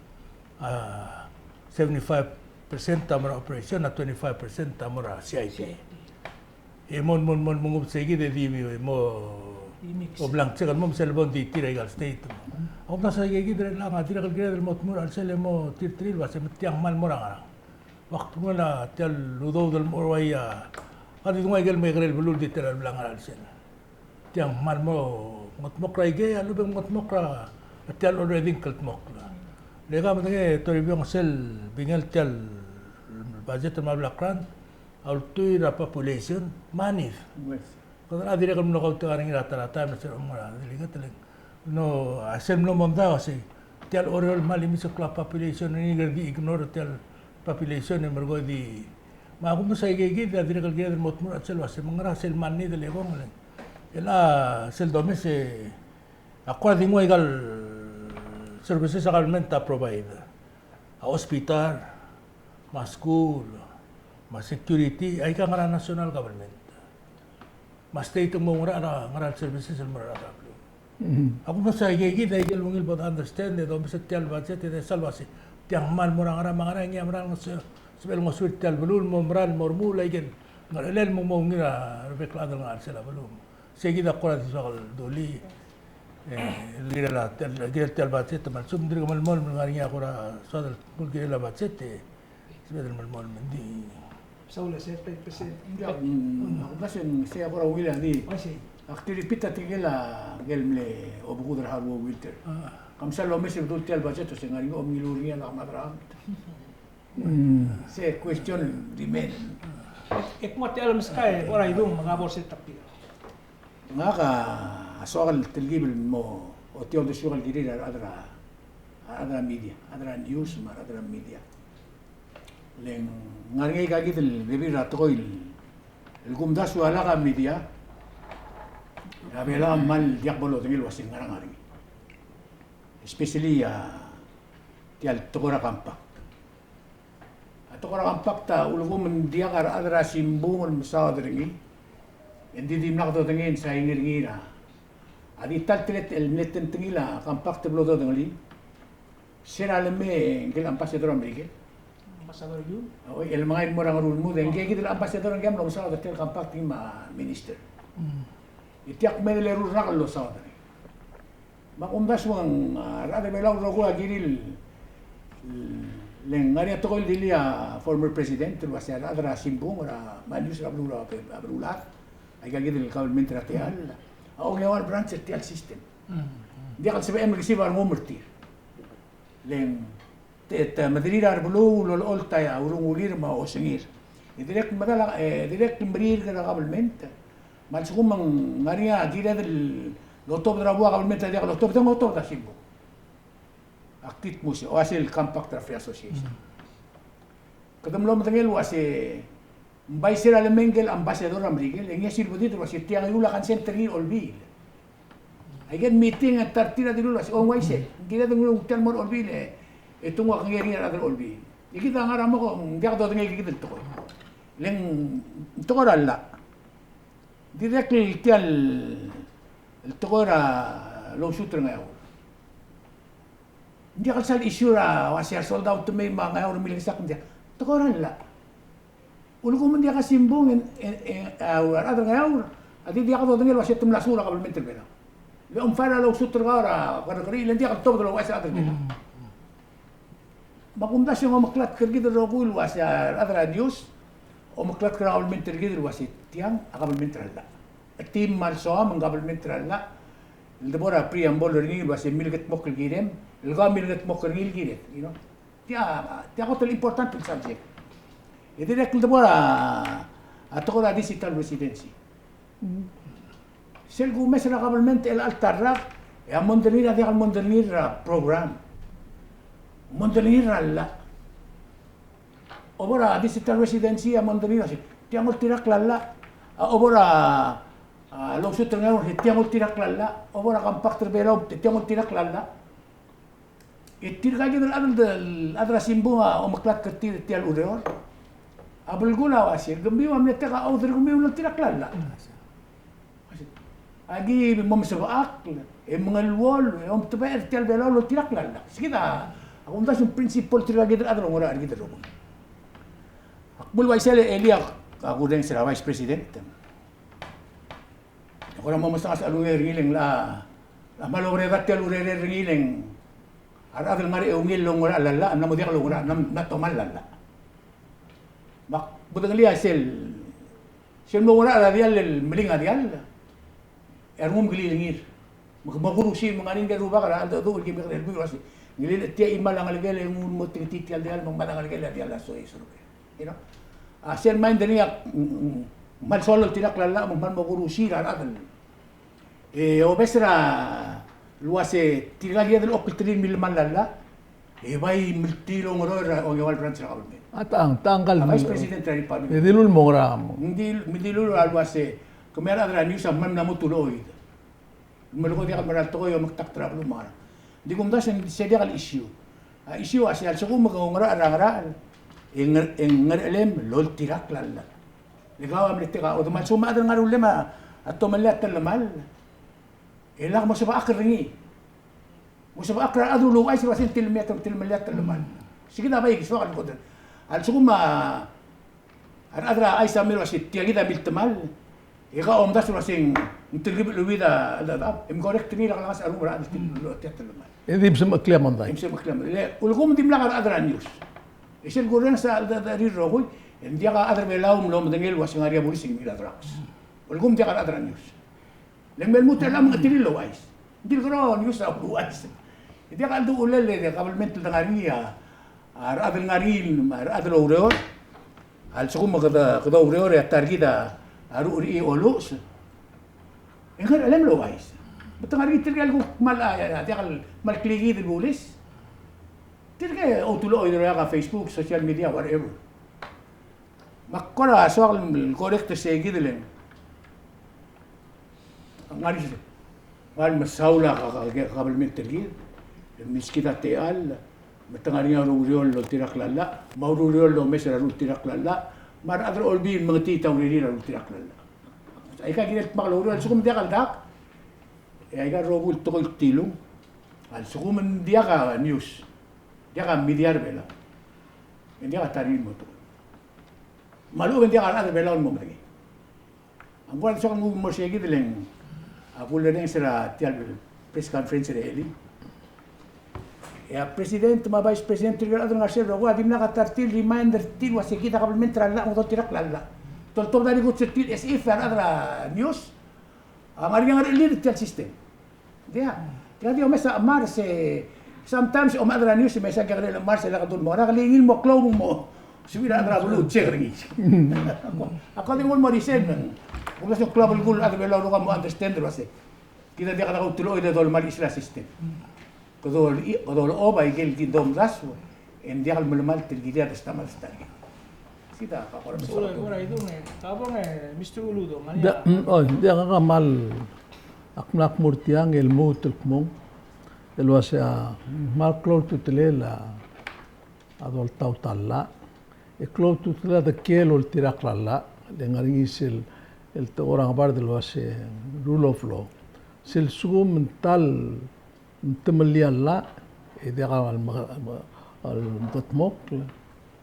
a, seventy-five percent a mo er a operation, a twenty-five percent a mo er a C I P. C I P. E mo, mo, mo, mo nguu sei kid e di mo, di mix. O blank check el mo, me sel bo ng di tir aika el state. Mm. A kumdasu aika kid er chelechang a dirrek el kired el mo tmuu er a chelsel e mo tir, tir el uase me tia ng kmal mo er a ngerang. Ak dmu el a tia el udoud el mo er a ua ia, a di dengua ikel mekekerei el beluu el di tela el bla ngar er a chelsel. Tia ng kmal mo mengetmokl er a ikei a lebo mengetmokl er a tia el already ngkldmokl. Le ka medengei e Toribiong, sel bingel tia el budget el mo er a block grant a ultuil er a population me a need. Yes. Kede a dirrek el mlo kautang er ngii er a ta er a taem el sel omngar er a delegate el ng, no, a sel mlo mondai a uasei tia el Oreor el kmal imisekl a population er ngii, kede di ignore tia el population e merekong e di. Me a kumes aika kid a dirrek el kired el mo tmuu er a chelsel uasei me ngera sel kmal need el ekong el. E le sel domes e a kora di nguu aika el services a government a provide. A hospital, me a school, me a security, aika ngar er a national government. Me a state a mo ngar er a, ngar er a services el mo er a beluu. Mhm. A kumes aika kid, aike el ungil bo de understand, e domes er tia el budget, e de sal uasei tia ng kmal mo er a ngerang me a ngerang, e ngii a mera el ngeso, sebechel el ngosuir tia el beluu el mo mera el mo remuul aike el ngerchelel el mo, mo ungil a rebek el chad el ngar er a chelsel a beluu. Sei kid a kora di soak el dulii. E, el kirel a, el kirel tia el budget, me a lsekum ng dirk melemolem el ngar er ngii a kora soad el kirel a budget, e, sebeched el melemolem, ng di. Saul, se, pe, pe, se. Ng, mm, ng, se, se a kora ungil a di. Oi, se. Ak di repeat a tirke el, a, ngike el mle obekud er a Haruo Wilter. A. Kam sal omes el bedul tia el budget, se ngar er ngii a omngiluu er ngii a lak madrang. Mm. Se question remain. E kmo tia el meskau, e kora idung, me ng bo er se el topic. Ngak a soak el telkib el mo otii a uldesuek el kirir a rechad er a, a rechad er a media, a rechad er a news, me a rechad er a media. Le ng ngar er ngii aika kid el bebil er a tekoi el kumdasu a lak a media er a Belau a kmal diak bo lodengei el uase ng ngerang a ngar er ngii. Especially a tia el tekoi er a compact. A tekoi er a compact a ulekum ng diak a rechad er a simbung el mesaod er ngii, e ng di dimlak dodengei e ng sain er ngii er a, a di ta el telet el mle tengtengil a compact el blo dodengelii. Se er a leme ngike el ambassador er a Merikel. Ambassador Yun? Oi, el mengai el mo er a Ngerulmud, e ngike kid el ambassador ngike a mlo mesaod er tia el compact me a minister. Mm. E tia kmeed el eru el rak el losaod er ngii. Me a kumdasu a, a rechad er a Belau el rokui a kirir el, le ng ngar er ngii a tekoi el dilii a former president el uase a rechad er a simbung er a, me a news er a beluu, a beluulechad, aika kid el government er a techall a ongeua el branch er tia el system. Mm, mm. Ng diak el sebechem el kesib a rengum er tir. Le ng te, te mederir a rebeluu el olecholt a urungulir me a osengir. E dirrek el medal a, e dirrek el meririk er a kabelment. Me a lsekum ng ngar er ngii a kired el otobed er a bua kabelment a diak lotobed, e ng otobed a simbung. Ak di dmu se, ua sel compact er a free association. Mm. Kede mlo medengei el ua se, ng bai se er a leme ngike el ambassador er a Merikel, e ngii a silbedid el ua se tia ngii a ula consent er ngii er a Olbiil. Aike el meeting e ta er tir a dilu el ua se, o ng uaisei, ng kired el nguu tia el mo er a Olbiil e, e te nguu a kengei er ngii a rechad er a Olbiil. E kid a ngar er a mong, ng diak dodengei aike kid el tekoi. Le ng tekoi er a llach. Dirrek el tia el, el tekoi er a lawsuit er a Ngeaur. Ng diak el sal issue er a ua se a sold out me a Ngeaur a milekesakl, ng diak. Tekoi er a llach. Ulekum ng diak a simbung e, e, e, a rechad er a Ngeaur a di diak dodengei el ua se te mla suub er a kabelment er a Belau. Le om file a lawsuit er kau er a kerrekeriil e ng diak el tobed el ouchais a rechad er a Belau. Mm. Me a kumdasu e ng omeklatk er kid el rokui el ua se a rechad er a news, omeklatk er a kabelment er kid el ua se tiang a kabelment er a llach. Chetim me a lsoam a kabelment er a llach. El debo er a preamble er ngii el ua se milkedmokl el kirem, el kau milkedmokl er ngii el kired, you know. Tia, tia kot el important el subject. E dirrek el debo er a, a tekoi er a digital residency. Mm. Sel kumes er a kabelment el alta el rak, e a mondengir a diak el mondengir er a program. Mondengir er a llach. Obo er a digital residency a mondengir a se, tiang oltirakl a llach. A, obo er a, a, lawsuit er a Ngeaur, tiang oltirakl a llach. Obo er a compact er a Belau, tiang oltirakl a llach. E tirka kid el chad, el chad er a simbung a omeklatk er tir er tia el ureor. A belkul a uase, kemiu a mle tek a ouderk er kemiu el oltirakl a llach. Aki mo mesebechakl, e mengeluolu, e omtebechel er tia el Belau el oltirakl a llach. Se kid a, a kumdasu ng principle tirka kid el chad el oungerachel er kid el rokui. Ak bo el uaisei e le ak, ak orrenges er a Vice President. Kora mo mesaod a ungil er ngii el ng locha, locha kmal oberedat tia el urerel er ngii el ng a rechad el ngar er a eungel el oungerachel a llach, ng mla mo diak el oungerachel, ng mla, mla tomall a llach. Me ak bo dengelii a sel, sel mo oungerachel a diall el meling a diall, e a rengum ng kelilengir. Me ke mo kurusi, me ng ngar er ngii a rubak er a cheldecheduch el ki mekerei el buil el uase, ng lilia tia a chimal a ngelekel e nguu el mo tingtii tia el diall, me ng mad a ngelekel a diall a soiseb. You know? A sel mind er ngii a, mm, mm, kmal soal el oltirakl a llach, me ng kmal mo kurusi er a rechad el. E obes er a el uase tirka el kired el oklterir el millemall a llach, e bai meltii el ongeroel er a ongeua el branch er a government. A tang, tang kal. A Vice President er a Republic. E dilu el mo ngerang. Ng di, me dilu el uase, kemiu a rechad er a news a kmal mla mo tuloid. Melekoi diak el mera el tekoi e omeklatk er a beluu me a ngerang. Ng di kumdasu e ng di se diak el issue. A issue a se a lsekum ke oungerachel er a ngerachel, e nger-, e ngerchelem el oltirakl a llach. Le kau a mle tek a, o de mal lsekum a chad el ngar er a ullem a tomellii a telemall, e lak mosebechakl er ngii. Mosebechakl er a rechad el uluuchais el uase ng telemellii a, telemellii a telemall. Se kid a bai soak el kot. A lsekum a a rechad er a chais a mle uase tia kid a miltemall, e kau a omdasu el uase ng Ng telkib el uid a, a, a, em correct er ngii el ngar er a chad el tir el, tia el telemall. E di msem a klem a ndai. Msem a klem. Le, ulekum ng dimlak a rechad er a news. E sel kurrenges a, a, a, er rokui, e ng diak a chad er a Belau el mlo medengei el uase ng ngar er ngii a bulis e ng mla drugs. Ulekum ng diak a rechad er a news. Le ng mei el lmuut el mla mengeterir el ouchais. Ng di el kora news a ouchais. E diak a chelduchulel e kabelment el de ngar er ngii a, a rechad el ngar er ngii, a rechad el oureor. A lsekum kede, kede oureor e a ta er kid a, a ruchellii a oluches. E ng ngar er a chelsel el ouchais. Me te ngar er ngii tirke el kuk kmal, a, a, a, diak el kmal klikid el bulis. Tirke a ultuil el oidoroiak a Facebook, social media, whatever. Me ak kora soak el correct er sei kid el ng ngar er ngii, ng kmal mesaul a ka, ka, ka, kabelment er kid, el milskid a techall, me te ngar er ngii a ureor el oltirakl a llach, me a ureor el omes er a rultirakl a llach, me a rechad er a Olbiil el mengetiit a urerir a rultirakl a llach. Aika kirel dmak el oureor, a lsekum ng diak el dak, e aika el rokui el tekoi el tilung, a lsekum ng diak a news, diak a media er a Belau, e ng diak a ta er ngii el mo tekoi. Me a lechub e ng diak a rechad er a Belau el mo medengei. A ngkora soak el nguu el mo er sei kid el ng, a kulerrenges er tia el press conference er a elii. E a president me a vice president, tirke el chad el ngar er sel rokui a dimlak a ta er tir el remind er tir el uase kid a kabelment er a llach me kede oltirakl a llach. Te oltobed a rikuts er tir as if a rechad er a news a ngar er ngii a ngerechelir er tia el system. Diak, tirka di omes a chemars e, sometimes a chad er a news e mesa ng kekerei el chemars e lak dul mo, ngera keliei el mo klou el mo sebechir a rechad er a beluu el check er ngii. Ak kora di nguu el mo er isei me ng, ng uase ng klou a belkul a rechad er a Belau el rokui a mo understand el uase kid a diak a dekautoloi e dolemall er a system. Kede ole-, kede olechob a ikel kid el domdasu, e ng diak el melemalt el kired el stamalt stal. Sida, ka kora mesaul. Ora, ora, idung e, kabong e, Mister Uludo, ng ngar er ngii a, mm, oi, diak, ak kmal, ak mla kmo er tiang el lmuut el kmung el uase a kmal klou a ultutelel a doltaut a llach. E klou a ultutelel a dekiei el oltirakl a llach, le ngar er ngii sel, el tekoi er a ngebard el uase rule of law. Sel lsekum ng ta el ng temellii a llach, e diak a le me-, me-, a le mekedmokl.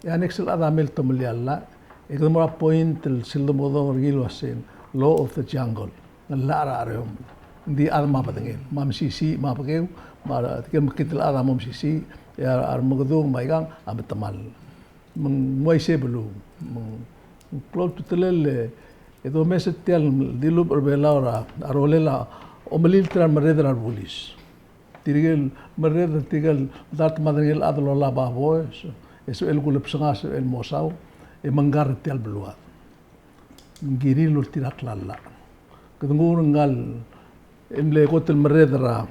E a next el chad a mei el temellii a llach, e kede mo er a point el sel domekedong er ngii el uase ng law of the jungle. Ng llach er a chereomel. Ng di chad me a bedengel, me a mesisiich, me a bekeu, me a, tirke el mekngit el chad a mo mesisiich, e a, a remekedung me aikang a metemall. Me ng uaisei beluu. Me ng klou a ultutelel e, e domes er tia el dilubech er a Belau er a rolel a omelilt er a remerreder er a rebulis. Tirke el merreder, tirke el dart me a derengel a chad el olab a voice, e sebechel el kulebsengei, sebechel el mo saul, e mengkar er tia el beluad. Ng kirir el oltirakl a llach. Kede nguu er ngii el mle kot el merreder er a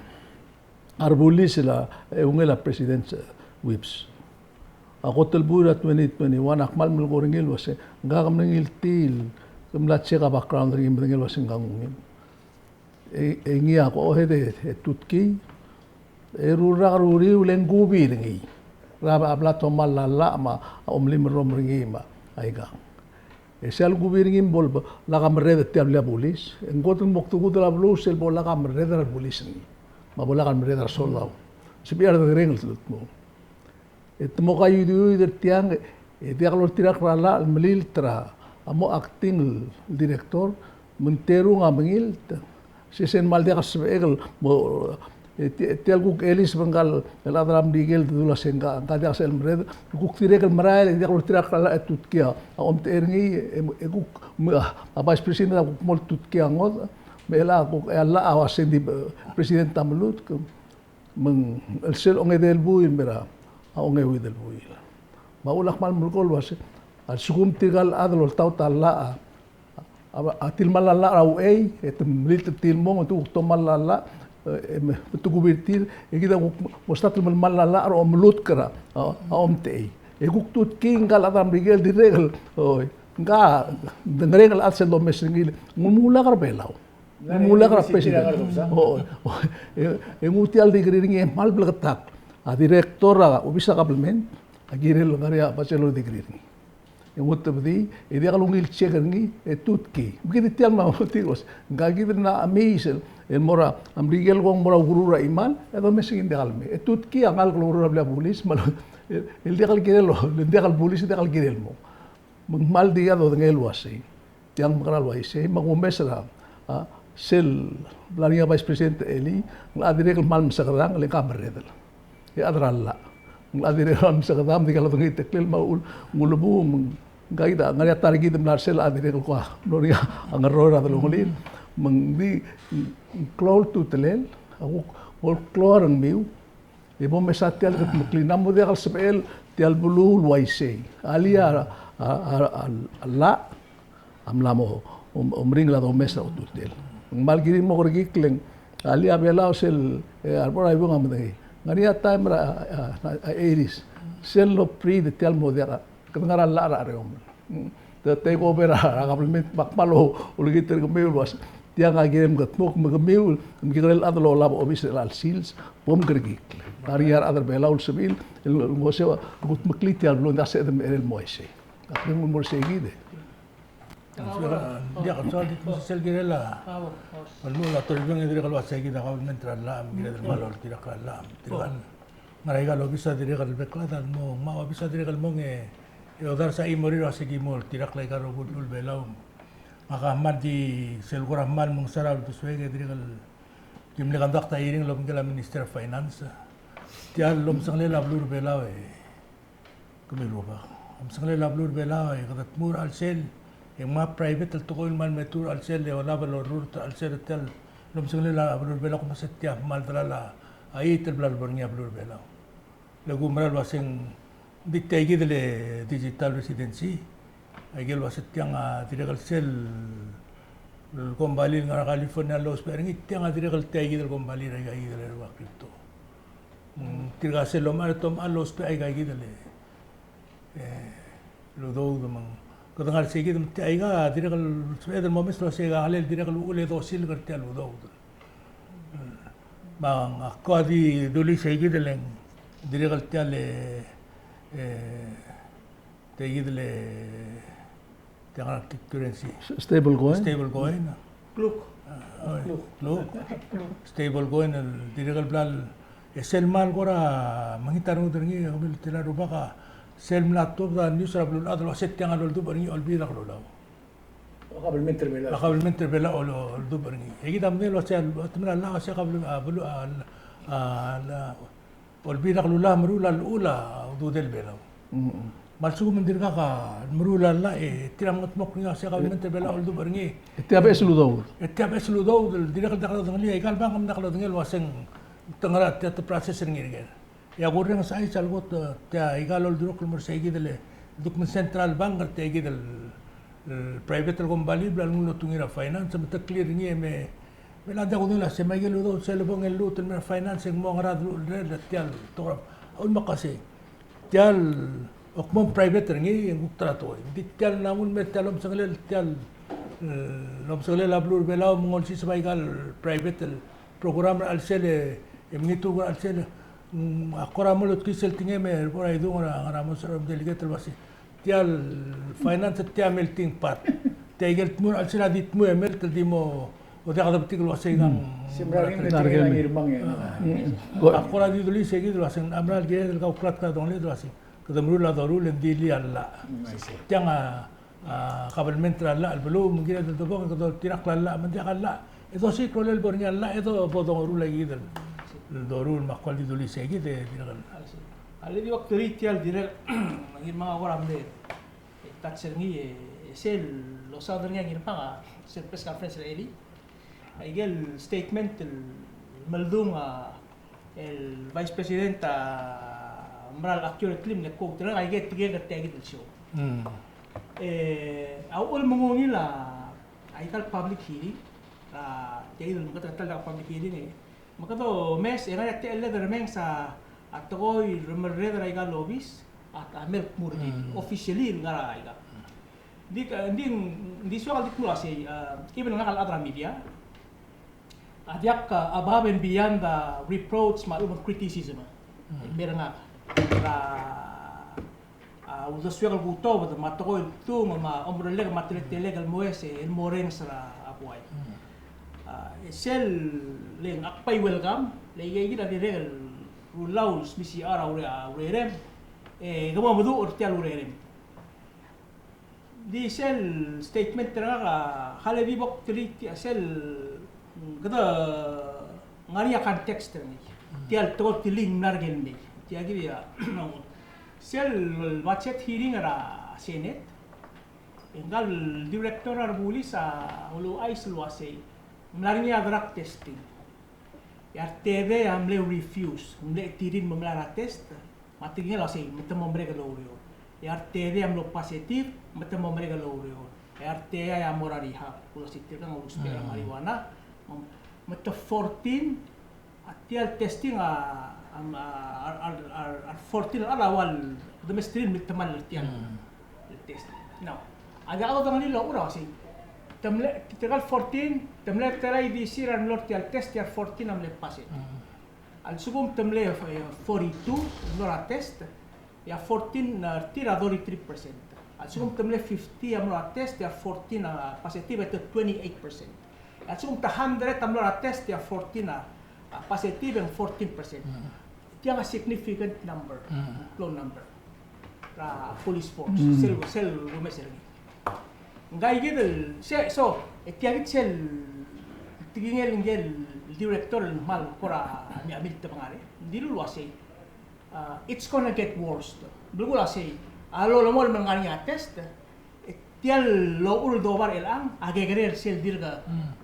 a rebulis el eungel a President Whipps. A kot el buil er a twenty twenty-one, ak kmal melekoi er ngii el uase, ngak a mle ngiltii, ke mla check a background er ngii me medengei el uase ngak a ungil. E, e ngii a go ahead e, e tutkii, e rurak er a uriul e ng kubii er ngii. Er a bla tomall a llach me a omelim el rrom er ngii me aikang. E sel kubii er ngii me bo lak a merreder er tia el blil a bulis. E ng kot el mo kdengudel a beluu sel bo lak a merreder er a bulis er ngii. Me bo lak a merreder er a soldau. Sebechir a dekereng el mo. E te mo kaiuiduid er tiang, e diak loltirakl er a llach el melilt er a mo acting el director, me ng terung a mengilt. Sel kmal diak el sebechek el mo, e, ti-, tia el kuk elii sebechel ngka el chad er a Merikel el dula se ngka, ngka diak sel merreder, kuk dirrek el merael, e diak loltirakl a llach e tutkii a omtechei er ngii, e, e kuk, me, a, a Vice President a kuk mo tutkii a ngodech, me chelecha kuk, e a llach a uase ng di, e, President a melutk, me ng, el sel ongedei el buil, me er a, a ongeuid el buil. Me a uchul ak kmal melekoi el uase, a lsekum tirka el chad el oltaut a llach, a, a, a tilemall a llach er a uchei, e te melilt er tir el mong, e te kuk tomall a llach, e, e me, me te kubii er tir, e kid a kuk mo start el melemall a llach er a omelutk er a, a, a omtechei. E kuk tutkii ngka el chad er a Merikel el dirrek el, oi, ngka, dengerenger el chad sel domes er ngii, ng ulemulak er a Belau. Ng ulemulak er a President. O, o, e, e nguu tia el degree er ngii e kmal bleketakl. A director er a obis er a government, a kirel ngar er ngii a bachelor degree er ngii. E ng otebedii, e diak lungil check er ngii, e tutkii. Me kid tia el mo tir el uase, ngka kid a mla mei sel, el mo er a Merikel el kmo ng mo er a ukeruul er a chimal, e domes er ngii ng diak el mei. E tutkii a ngalek el oureor er a blil a bulis, me a le, el diak el kirel, el diak el bulis, diak el kirel mo. Me ng kmal di a dodengei el uasei. Tiang mekerang el uaisei, me ng omes er a, a, Sel bla er ngii a Vice President Eli, ng locha dirrek el kmal mesekedang, le ng kmal merredel. E a chad er a llach. Ng locha dirrek el kmal mesekedang, me di kal odengei a teklel me a uchul, ng ulebuu, me ng, ng kid a, ngar er ngii a ta er kid el mla er sel locha dirrek el kuk mlo er ngii a ngerroel er a delongelir. Me ng di, ng klou a ultutelel, a kuk, bo el klou a rengmiu, e bo mesa tia el kudmeklii, ng mo diak el sebechel tia el beluu el uaisei. Alii a, a, a, a, a llach a mla mo, om, omeringel a domes er a ultutelel. Ng kmal kirir el mo kerekikl e ng, alii a Belau sel, e, a rebo er a Ibung a medengei. Ng ngar er ngii a taem er a, a, a, a eighties. Sel lobreed tia el mo diak a, kede ngar er a llach er a chereomel. Te take over a government, me ak kmal olengit er kemiu el uase tiang a kirem el kldmokl, me kemiu, me kekerei el chad el olab a obis er chelecha el sils, bo mkerekikl. Ngar er ngii a rechad er a Belau el sebechir el, el ngoseu a kudmeklii tia el beluu, ng diak sebeched el mecherei el mo uaisei. Ak di nguu el mo er seikid e. Ng diak, ng soak el di mesa sel kirel a, a lmuut el Atornei General e dirrek el uase kid a kabelment er a llach, me kired el kmal oltirakl a llach, tirka el ngar er aika el obis a dirrek el bek el chad a mo, me a obis a dirrek el mong e, e odars a chimorir el uase ki mo oltirakl aika el rokui el beluu er a Belau. Ngak a kmal di sel kora kmal mengeseu er a uldesuek e dirrek el ki mle conduct a hearing el obengkel a Minister of Finance. Tia el omsengelel a beluu er a Belau e, kemiu el rubak. Omsengelel a beluu er a Belau e kede tmuu er a chelsel, e ng mla private el tekoi el kmal me tmuu er a chelsel e olab el orrurt er a chelsel er tia el omsengelel a beluu er a Belau, kmo se tia kmal delal a, a it el bla lebo er ngii a beluu er a Belau. Le kumerang el uase ng di tia kid el digital residency. Aike el uase tiang a dirrek el sel kombalii el ngar er a California el lousbech er ngii, tiang a dirrek el tia kid el kombalii er aika kid el rua crypto. Mm, tirka sel lomechar e te omechar el lousbech aika kid el, e, el udoud me ng. Kede ngar er sei kid me tia aika dirrek el sebeched el mo mes el uase aika el dirrek el uchul e dosilek er tia el udoud. Me ng, ak ko a di dulii sei kid el ng dirrek el tia el, e, tia kid el, tia ngar er a cryptocurrency. S-, stable coin? Stable coin. Kluk. A, oi, kluk. Kluk. Stable coin el dirrek el bla el, e sel kmal kora mengit a rengud er ngii, e kemiu el tela el rubak a, sel mla tuobed a news er a beluulechad el uase tiang a loldubech er ngii a Olbiil er a Kelulau. A kabelment er a Belau. A kabelment er a Belau a lo-, loldubech er ngii. E kid a medengei el uase a, te mera el llach a uase a kabel-, a, beluu, a, a, a, Olbiil er a Kelulau a meruul a llechul a ududel Belau. Mm. Me a lsekum ng dirkak a meruul a llach e tir a mengedmokl er ngii a uase a kabelment er a Belau a oldubech er ngii. E tia beches el udoud. E tia beches el udoud el dirrek el diak lodengelii, aika el bank a diak lodengei el uase ng te ngar er a tia te process er ngii er ker. E a kurrenges a chais a lekot, e, tia aika el oldurokl el mo er sei kid el, e, duk me ng central bank er tia kid el, el private el kombalii el bla lenguu el otungii er a finance, me te clear er ngii e me, me ng diak kudengei el uase me aike el udoud sel lebo el lmuut el mei er a finance e ng mo ngera a deluchel er tia el tekoi. A uchul me ak uase tia el, ak mo private er ngii e ng kuk ta er a tekoi. Ng di tia el mla nguu el mei er tia el omsengelel, tia el, e, omsengelel a beluu er a Belau me ng olsiseb aika el private el program er a chelsel e, e mengitur er a chelsel, mm, a kora mo lotkii sel tekingem e bo er a idung er a, er a mos er a delegate el uase tia el finance tia melting pot. Tia ikel tmuu er a chelsel a di tmuu e melt el di mo, o diak debetik el uase ikang. Mm. Sel mera el tekingel a ngirmang e. Mm. A kora di dulii sei kid el uase ng mera el kired el kau klatk a dongeled el uase kede meruul a doruul e ng di lii a llach. Mm, I see. Tiang a a, kabelment er a llach el beluu, me ng kired el debong e kede oltirakl a llach, me ng diak a llach. E dosiik a rolel el bo er ngii a llach, e do, bo dongeruul aika kid el, el doruul me ak kmal di dulii sei kid e dirrek el. A le di ua kterii tia el dirrek, ngirmang a kora mle touch er ngii e, e sel losaod er ngii a ngirmang a, sel press conference er a Eli. Aike el statement el meldung a el Vice President a mera el accurately mle quote er ngak, aike el tekingek er tia kid el show. Mm. E, a uchul me ng ungil a, aika el public hearing, a, tia kid el meketeketang el public hearing e, me kede omes e ngar er ngii a techelled el remenges a, a tekoi el remerreder er aika el obis, a, a mle kmu er ngii, mm, officially el ngar er aika. Ng di, ng di, ng di soak el di kmo el uasei, a, even ngak el chad er a media, a diak, a, above and beyond the reproach me a lechub e ng criticism. Mm. El mer ngak er a, a, uldesuek el kutobed me a tekoi el kdung me a omerellek me a teletelek el moes el mo orrenges er a buai. Mm. A, e sel le ngak a kbai welcome, le aika kid a dirrek el rulau el smisichii a ure-, a urerem, e ke mo meduch er tia el urerem. Di sel statement er ngak a, a le di bo kterii tia sel Kede ngar er ngii a context er ngii. Tia el tekoi el tiling mla er ngii el mei. Tia kid a, sel budget hearing er a Senate, e ngka el director er a bulis a uluuchais el uasei, mla er ngii a drug testing. E a retedei a mle refuse, mle tirir me melai er a test, me a tekingel a uasei, me te mo merek el oureor. E a retedei a mlo positive, me te mo merek el oureor. E a retedei a mo er a rehab, el uasei tirka a ulusbech er a marijuana, me te fourteen, a tia el testing a, a, a, a, a, a fourteen a ua el, de mesterir el temall er tia el test. Now, a diak dodengelii el locha er a uasei. Te mle, tirka el fourteen, te mle tela a di sir a mlo er tia el test, e a fourteen a mle pass. A lsekum te mle, eh, forty-two, mlo er a test, e a fourteen, eh, er tir a thirty-three percent. A lsekum te mle fifty a mlo er a test, e a fourteen a positive, e te twenty-eight percent. A lsekum te hundred a mlo er a test, e a fourteen a, a positive, e ng fourteen percent. Tiang a significant number, low number er a police force, sel, sel lumes er ngii. Ngka kid el, se, so, e tia kid sel tekingel ngike el director el kmal kora mi, mi, miltebengari. Ng dilu el uasei, uh, it's gonna get worse. Belkul a sei, a lolemolem el ngar er ngii a test, e tia el locha el doba er chelechang a kekerei er sel dirk,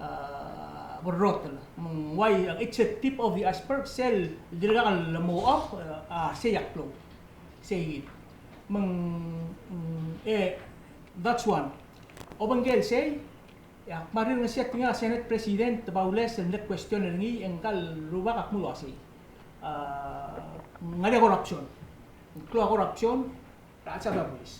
uh, berrotel. Me ng uai, it's a tip of the iceberg, sel dirkak el mo off, uh, a sei a klou. Sei kid. Me ng, mm, e, that's one. Obengkel sei, e ak mla rirengesii a tekingel a Senate President Baules el mle question er ngii, e ngka el rubak a kmo uasei, a, ng ngar er ngii a corruption. Ng klou a corruption er a chelsel a bulis.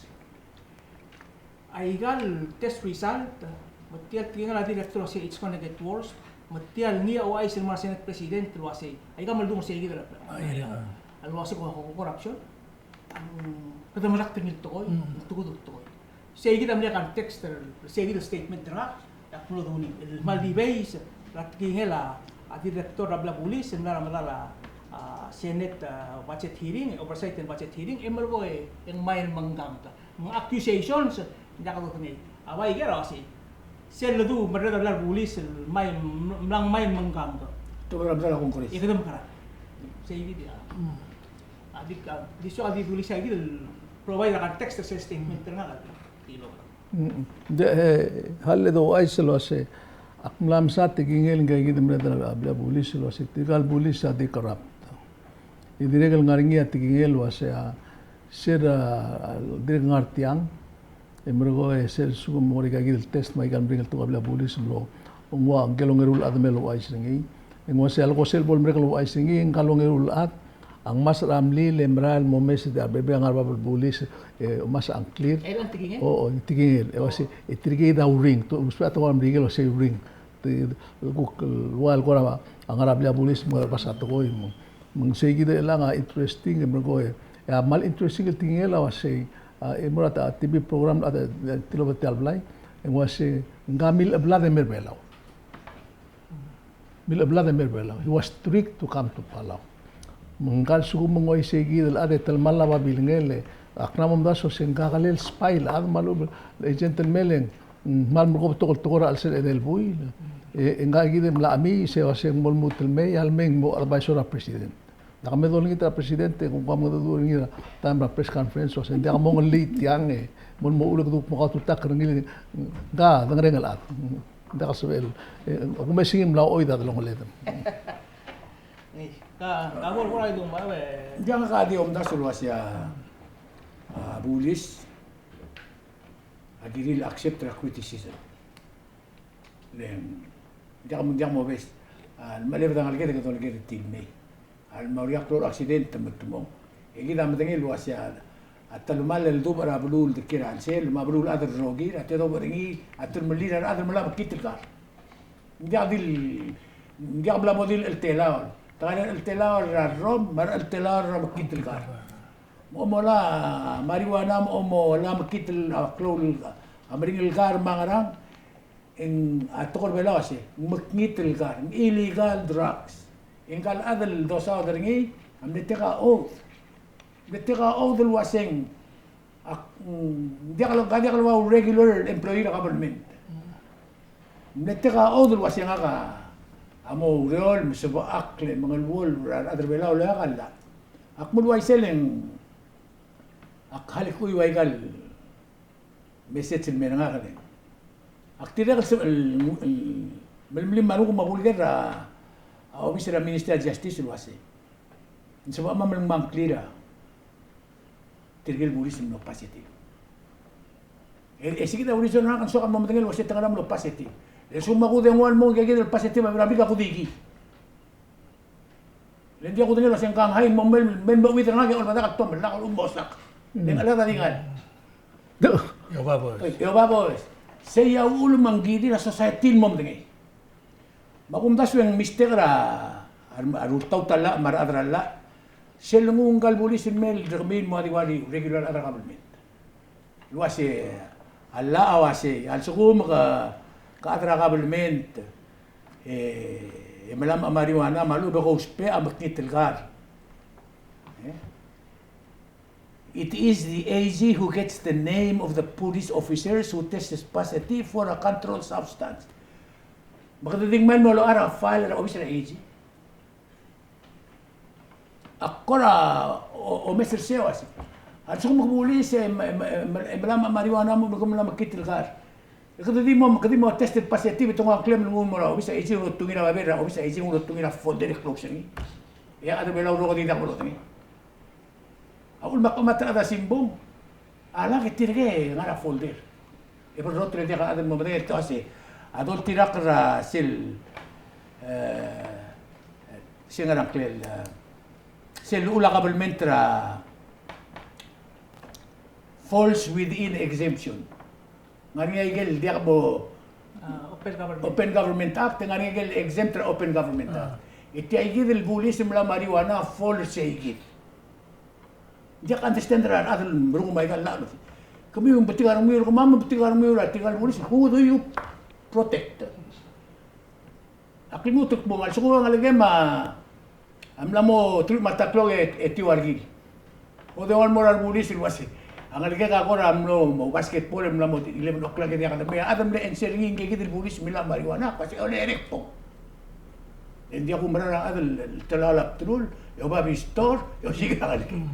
Aika el test result, me tia el tekingel a director a uasei it's gonna get worse, me tia el ngii a ouchais el mo er a Senate President el uasei, aika me ldung er sei kid el, a, el uasei ko, ko, corruption. Kede merak er ngii el tekoi, mm, el tekoi, el tekoi. Sei kid a mle context er, sei kid el statement er ngak, e ak mlo dungil, el kmal di base er a tekingel a, a director er a blil a bulis, el mla er a medal a, a, Senate, a, budget hearing, oversight and budget hearing, e merekong e ng mei el mengkang. Ng accusations, ng diak dodengei. A bai ker a uasei, sel ledu merreder er a blil a bulis, el mei, mla, mla mei el mengkang. Te mla er a medal a Congress. E kede mekerang. Sei kid a. Mm. A di, a di soak a di dulii sei kid el provide a context er sel statement er ngak a di lo. Mm. Ng di, e, a le douchais el uasei, ak mla mesa tekingel ngika kid el merreder er a blil a bulis el uasei tirka el bulis a di corrupt. E dirrek el ngar er ngii a tekingel el uasei a, sel, a, dirrek el ngar tiang, e merekong e sel lsekum ng mo er aika kid el test me aika el meringel tekoi a blil a bulis el mlo, ng ua ngike el ongeru el chad me louchais er ngii. E ng uasei a leko sel bo lemerek el ouchais er ngii, ngika el ongeru el chad a ngmasech er a mlil e merael el mo omes e di a bebil a ngar er a bab el bulis, e omes a ngklir. E ng tekingel? O, o, ng tekingel. E uasei, e tirke kid a uring, te, ousbech a tekoi er a Merikel el uasei uring. Te, kuk, el ua el kora ngar er a blil a bulis me ng basech a tekoi me ng Me ng sei kid el chelechang a interesting, e merekong e, e a kmal interesting el tekingel a uasei, a, e mo er a ta, T V program, a, ta, ta, tilobed er tia el blai, e ng uasei, ngka a Milcheblad e mei er a Belau. Milcheblad e mei er a Belau. He was tricked to come to Palau. Me ngka a lsekum ng uaisei kid el chad e telemall a babilngel e, ak mla mo omdasu el uasei ngka a kelel spy el chad me a lechub e, e gentleman e ng, mm, kmal merekong betok el tekoi er a chelsel a edei el buil. E, e ngka kid e mla chemiis e uasei ng mo lmuut el mei, a lemei e ng mo advisor er a president. Ngak a me dolengit er a president e kuk a mengedecheduch er ngii er a taem er a press conference, uasei ng diak mongelii tiang e, mo, mo ulekduk mo kaututak er ngii, ng dengerenger el chad. Ng diak a sebechel, e, ak mesa ngii e mla oid a delongeled. Ng diak, ngak a di omdasu el uasei a, a, bulis a di really accept er a criticism. Le ng diak, diak mobes. A, le me a lebo er a ngeleked e kede oleked er tir el mei. A le me a uriul a klou el accident me te mong. E kid a medengei el uasei a, a telemall el dubech er a beluu el de kiei er a chelsel, me a beluulechad el rokir, a tedobech er ngii a telemellii a rechad el melai a mekngit el kar. Ng diak di le, ng diak mla mo di el cheltelaol. Te ngar er a cheltelaol er a rrom, me a cheltelaol er a mekngit el kar. Mo, mo melai a marijuana, mo, mo melai a mekngit el, a, klou el, a, meringel el kar me a ngerang, e ng, a, tekoi er a Belau a uasei, ng mekngit el kar, ng illegal drugs. E ngka el chad el dosaod er ngii a mle take a oath. Mle take a oath el uaseng, ak, mm, diak el, ngak a diak el ua regular employee er a government. Mle take a oath el uaseng ngak a a mo oureor, me sebechakl e mengeluolu er a rechad er a Belau el oeak a llach. Ak mle uaisei e ng, ak halik ui ua ikal message el me er ngak e ng, ak dirrek el se-, el, el, melemolem me a renguk me a kulker er a, a obis er a Minister of Justice el uasei, ng sebechemam el ngmai a ngklir a tirke el bulis el mlo positive. E, e se kid a reason er ngak e ng soak el mo medengei el uasei te ngar er ngii a mlo positive. E a lsekum a kudengua el mo ngii kid el positive a Belau, a Merikel a kudengei. Le ng diak kudengei el uasei ng kang hai mo mei, mei el mo uid er ngak e olbedak el tomellak el mo sak. Le ng chelechang a di ngar. E oba boes. E oba boes. Sei a uchul me ng kirir a society el mo medengei. Me a kumdasu e ng mistake er a, a, a rultaut a llach me a rechad er a llach. Sel nguu ngka el bulis el mei er kemiu el mo ua di ua regular chad er a government. El uasei, a llach a uasei, a lsekum ke, ke chad er a government, e, e melamech a marijuana me a lechub e ke ousbech a mekngit el kar. E? It is the A G who gets the name of the police officers who tested positive for a controlled substance. Me kede di ngmai el mo locha er a file er a obis er a A G. A kora o-, omes er sei a uasei, a lsekum ke bulis e me-, me-, me-, melamech a marijuana me ke melamech a mekngit el kar, e kede di mo, kede di mo tested positive e te nguu a ngklem el nguu el mo er a obis er a A G, ng ultungii er a babier er a obis er a A G, ng ultungii er a folder e close er ngii. E a chad er a Belau el rokui a diak bo lodengei. A uchul me ak chemat er a chad er a simbung a lak e tirke e ngar er a folder. E berrotel e diak a chad el mo medengei el te uasei a doltirakl er a sel, e, sel ngar er a ngklel, e, sel llechul a government er a falls within exemption. Ngar er ngii a ikel diak bo, a, Open Government. Open Government Act, ngar er ngii a ikel exempt er a Open Government Act. E tia ikid el bulis el mla marijuana a fall er sei kid. Ng diak understand er a rechad el meruul a ikal llach el uasei, kemiu ng betik a rengmiu er kemam, ng betik a rengmiu er tirkal bulis, who do you protect? Ak lmuut el kmo, a lsekum a ngelekem a mla mo truich me a ta el klok e, e tiu a rekil. Odengua el mo er a rebulis el uasei, a ngelekek a kora mlo mo basketball e mla mo eleven o'clock e diak lemei. A chad el mle answer er ngii, ngke kid el bulis el milai a marijuana, ak uasei, ole, e ng kbo. E ng diak kumerang er a chad el, el telaol a bdelul, e oba bistol, e osiik a ngelekek.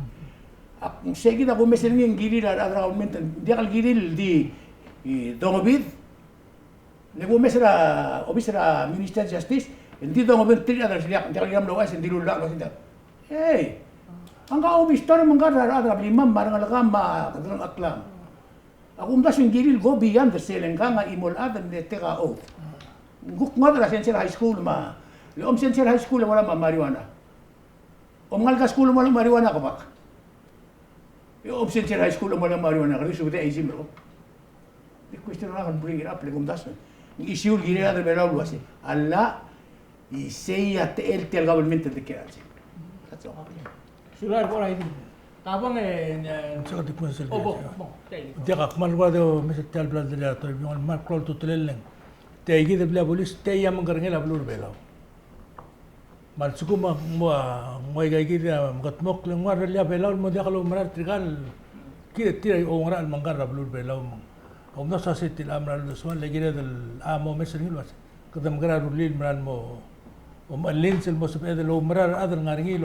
Ak, sei kid a kumes er ngii, ng kirir a rechad er a government, ng diak el kirir el di, e, dongebid, Le kumes er a obis er a Minister of Justice, e ng di dongebed er tir a chad er a Sliak, ng diak el kirir a mlo uaisei, e ng dilu el llach el uasei, "Hey, a ngka a obis er a mengkar er a rechad er a blimam me a rengelekam me a kedengelekam." A kumdasu e ng kirir el go beyond er sel ngkang a chimo el chad el mle take a oath. Ng kuk ngodech er a Central High School me a, le om Central High School e mo er a marijuana. Om ngalek a skuul el mo er a marijuana, ke bak. E om Central High School el mo er a marijuana, ke di subedii a easy me a lechub. Di question er ngak el bring it up, le kumdasu. Ng issue el kirel a rechad er a Belau el uasei, a llach, isei a techel tia el government el dekiei er a chelsel. That's all. Sulang er a kora idea. Kabong e, e, Secretary Provincial. Oh, bong, bong. Diak, ak kmal ua di omes er tia el bla el delegator, ng kmal klou a ultutelel el ng, tia ikid el blil a bulis, tia a mengkerengel a beluu er a Belau. Me a lsekum a mo, mo ua ikakid a mekedmokl, e ng ua rellii a Belau el mo diak loumerang er tirka el, kid, tir a oungerachel el mengkar er a beluu er a Belau me ng. Ak omdasu a sei tia el mera el uldesuel, le kired el mo omes er ngii el uasei, kede mekerang e rullii el mera el mo, mo mechelins el mo sebeched el oumerang er a rechad el ngar er ngii el,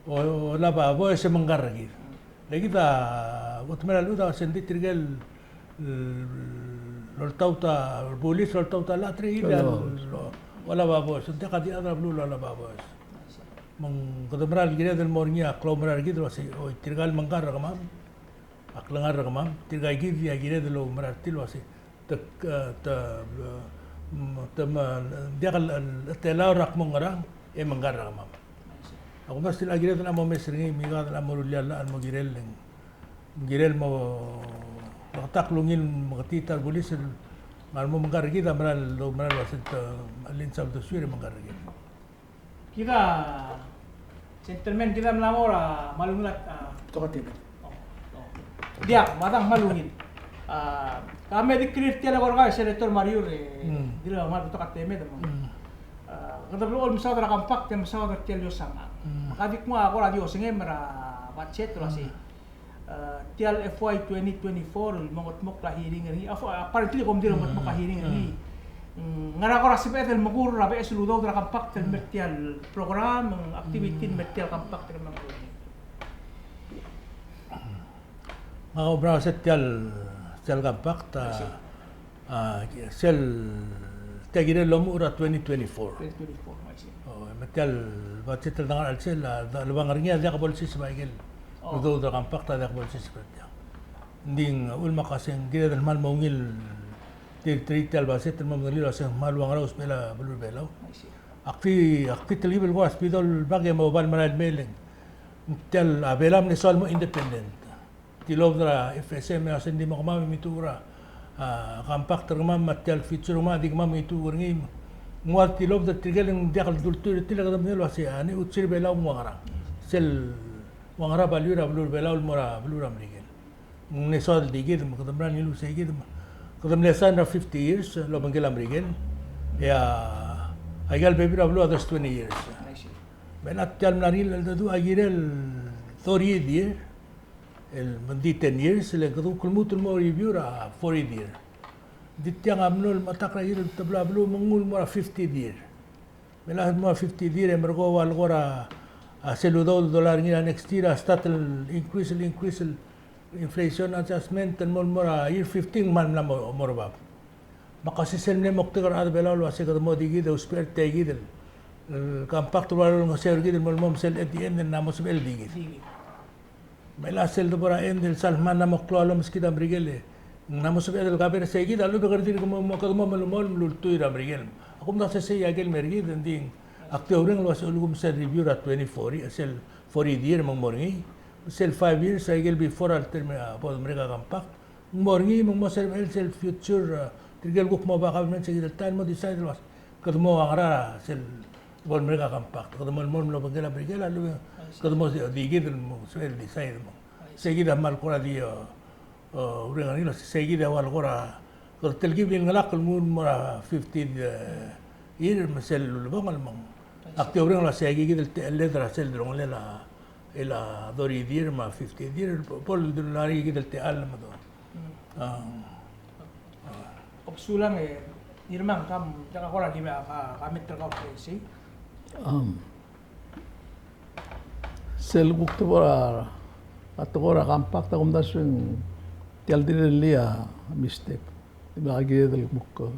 o, o, olab a boes e mengkar er kid. Le kid a, kot mera el ud a sendii tirke el, el oltaut a bulis, oltaut a llach, tirke el, el, olab a boes, ng diak a di chad er a beluu el olab a boes. Me ng kede mera el kired el mo er ngii a klaumerang er kid el uasei, oi, tirka el mengkar er kemam, a klengar er kemam, tirka ikid a kired el oumerang er tir el uasei, te, te, te, me, diak el, el, telau er a kmo ngerang, e mengkar er kemam. A kumdasu e ng kired el mo omes er ngii, me ikakid el mo rullii a llach el mo kirel, kirel mo, meketakl ungil meketii a ta el bulis el, me a lemo mengkar er kid a mera el, mera el uasei te, a lins a uldesuir e mengkar er kid. Kid a gentleman, kid a mla mo er a kmal ungil a, a, betok a temed. Oh, oh. Diak, me a dang kmal ungil. A, ka me di clear tia el eko er kau, Senator Mariur, e, mm, di le kmal betok a temed, me. Mm. A, kede blechoel mesaod er a compact, e mesaod er tia el iosang. Mm. Me ka di kmo a kora di osengem er a budget el uasei. Mm. A, tia el F Y twenty twenty-four el mo ngetmokl a hearing er ngii, a, apparently kom di le ngetmokl a hearing er ngii. Ngera kora sebeched el mekur er a beches el udoud er a compact el mer tia el program, activity el mer tia el compact el mer tia el. Ngak a oumera se tia el, tia el compact, a, a, sel tia kirel el omuchel er a twenty twenty-four. Twenty twenty-four, I see. O, me tia el budget el dengar er a chelsel a, a lebo er ngii a diak bo lsiseb a ikel udoud er a compact a diak bo lsiseb er tia. Ng di ng uchul me ak uase ng kired el kmal mo ungil tir, tir tia el budget el mo medengelii el uase ng kmal ua ngera usbechel a beluu er a Belau. I see. Ak di, ak di telkib el kora sbedol back e mo oba el merael mei e le ng tia el, a, Belau a mle soal el mo independent. Tilobed er a F S M e uase ng di mo kemam e mituchur a, a, compact er kemam me tia el future er kemam a di kemam mituchur er ngii. Ng ua tilobed er tirke el ng diak el dultuil er tir e kede medengei el uase a nechutsir er a Belau ng ua ngera. Sel ua ngera a value er a beluu er a Belau el mo er a beluu er a Merikel. Ng mle soad el di kid me kede mera el ngiluu sei kid me kede mle sign er a fifty years el obengkel a Merikel. E a, aika el bebil er a beluu a there's twenty years. I see. Me a tia el mla er ngii el cheldecheduch a kirel thirty year, el me ng di ten years, le kede kuk lmuut el mo review er a forty year. Ng di tiang a mlo el mechetakl er a kirel teblo a beluu me ng nguu el mo er a fifty year. Me a last mo fifty year e merekong e ua le kora, a, sel udoud el dollar er ngii er a next year a start el increase, el increase, el inflation adjustment, el mo, mo er a year fifteen me ng mla mo, mo er bab. Me ak uase sel mle moktek er a rechad er a Belau el uase kede mo di kid e usbechel tia kid el, el compact el ua lolengeseu er kid el mo, mo sel at the end e ng mla mo sebechel di kid. Me a sel debo er a end el sal kmal mla mo klou a lomeskid a Merikel e ng mla mo sebeched el kaber sei kid a lechub e kede dirk mo, mo, kede mo melemolem el ultuil er a Merikel. A kumdasu e sei a ikel mer kid, e ng di ak di oureng el uase ulekum sel review er a twenty forty, sel forty year me ng mo er ngii, sel five years a ikel before a term, a, bo de merek a compact, ng mo er ngii me ng mo sebechel sel future, a, tirke el kuk mo oba government sei kid el taem el mo decide el uase kede mo ua ngera sel bo lemerek a compact, kede mo, mo, mo obengkel a Merikel a lechub e kede mo di kid el mo sebechel el decide mo. Sei kid a kmal kora di, o, o, oureng er ngii el uase sei kid a ua le kora kede telkib el ngelakl el nguu el mo er a fifty, e, year me sel ulebongel me ng. Ak di oureng el uase sei kid el techelled er a sel delongelel a, el a thirty year me a fifty year, bo, bo el dula er kid el techall me do. A, a. Kom sulang e, Ngirmang, kam, diak a kora di me a, a, comment er kau er sei. Am, sel kuk tekoi er a, a tekoi er a compact a kumdasu e ng tia el dirrellii a mistake. Di me a kired el kuk,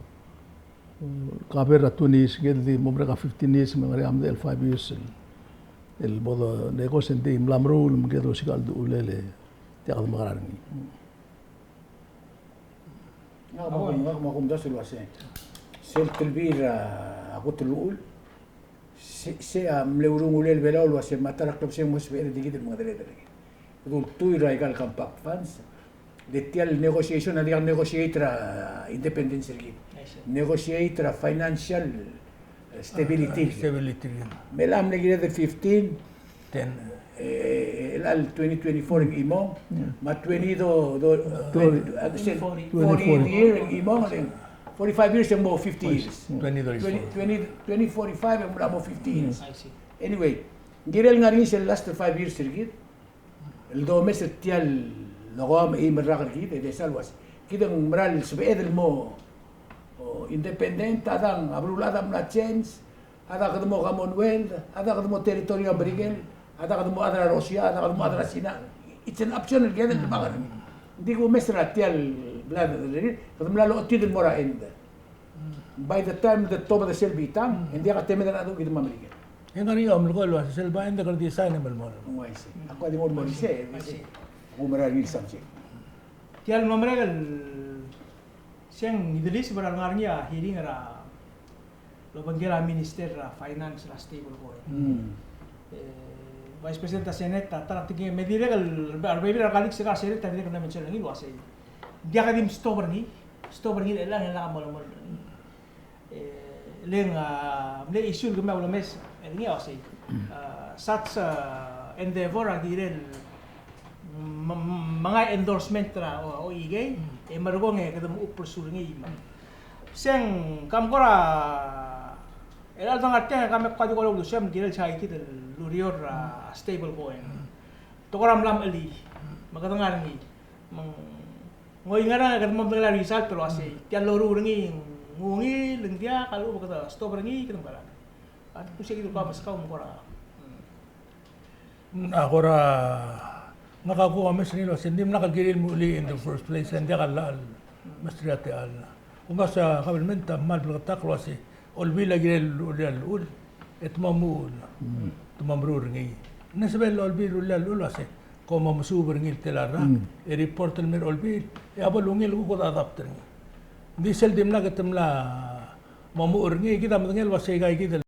e, kaber a twenty years, kired el di mo merek a fifteen years, me ng ngar er ngii a medechel five years el, el bo de negotiate e ng di mla meruul, me ng kired el osiik a cheldecheduch el, e, diak de mekerang er ngii. Ngak a mo, ngak a mo kumdasu el uase sel telbiil er a kot el uchul, se, se a mle urungulel Belau el uase me a ta er a klebesei e ng mo sebechel di kid el mengedereder er kid. Kede ultuil er aika el compact funds. Le tia el negotiation a diak el negotiate er a independence er kid. Negotiate er a financial, e, stability. Stability. Me a mle kired el fifteen, ten. E, e, el twenty twenty-four e ng chimong, me a twenty do, do, e, forty, e, forty year e ng chimong, e ng forty-five years e ng mo fifty years. Twenty thirty-four. Twenty, twenty, twenty forty-five e ng mo fifty years. I see. Anyway, ng kirel ngar er ngii sel last five years er kid el domes er tia el lokoam e chim el rak er kid, e de sel uase kid a ng mera el sebeched el mo, o, independent, a dang a beluulechad a mla change, a dang kede mo Commonwealth, a dang kede mo territory er a Merikel, a dang kede mo chad er a Russia, a dang kede mo chad er a China. It's an option el kired el dmak er ngii. Ng di kumes er tia el bla, kede mla lotid el mo er a end. By the time de tobed er sel bitang, e ng diak a temed er a rechad el kid me a Merikel. E ng ngar er ngii a omelekoi el uase sel bai e ng diak el design el melemolem. Ng uaisei. Ak kuk di mo er isei, e, uaisei. Ak oumera er ngii el subject. Tia el mo merek el Seng Idelis, bo er a lengar er ngii a hearing er a lobengkel a Minister er a Finance er a stablecoin. Mm. E, Vice President er a Senate a ta er a tekingel me dirrek el, a rebebil er a colleagues er a Senate a dirrek el mention er ngii el uasei, diak di stop er ngii, stop er ngii el chelechang e ng mo melemolem er ngii. E, le ng, a, mle issue el kemiu a ulemes er ngii a uasei, a, such, a, endeavor a kirel me, me, mengai endorsement er a, o, OEK, e merekong e kede mo pursue er ngii. Seng, kam kora, el a dengar tiang, kam kora di kora ulusem, kirel saikid el ureor er a stablecoin. Te kora mla mechelii, me kede ngar er ngii. Me ng Ng oingarang e kede mo medengei a result el uasei tia el loruul er ngii ng ungil, ng diak, a lechub e kede stop er ngii, kede mekerang. A di kuk sei kid el kuk meskau me kora. A kora, ngak a kuk omes er ngii el uasei ng dimlak el kirir el mucheliu in the first place, e ng diak a llach el mesterir a techall. Kuk ngeseu a kabelment a kmal bleketakl el uasei Olbiil a kirel el llechul, e te mo muchel, te mo meruul er ngii. Ng sebechel Olbiil el llechul el uasei, kom mo mesuub er ngii el tela el rak, e report el mei er a Olbiil, e a bo lungil kuk adapt er ngii. Ng di sel dimlak e te mla mo muchel er ngii, kid a medengei el uasei aika kid el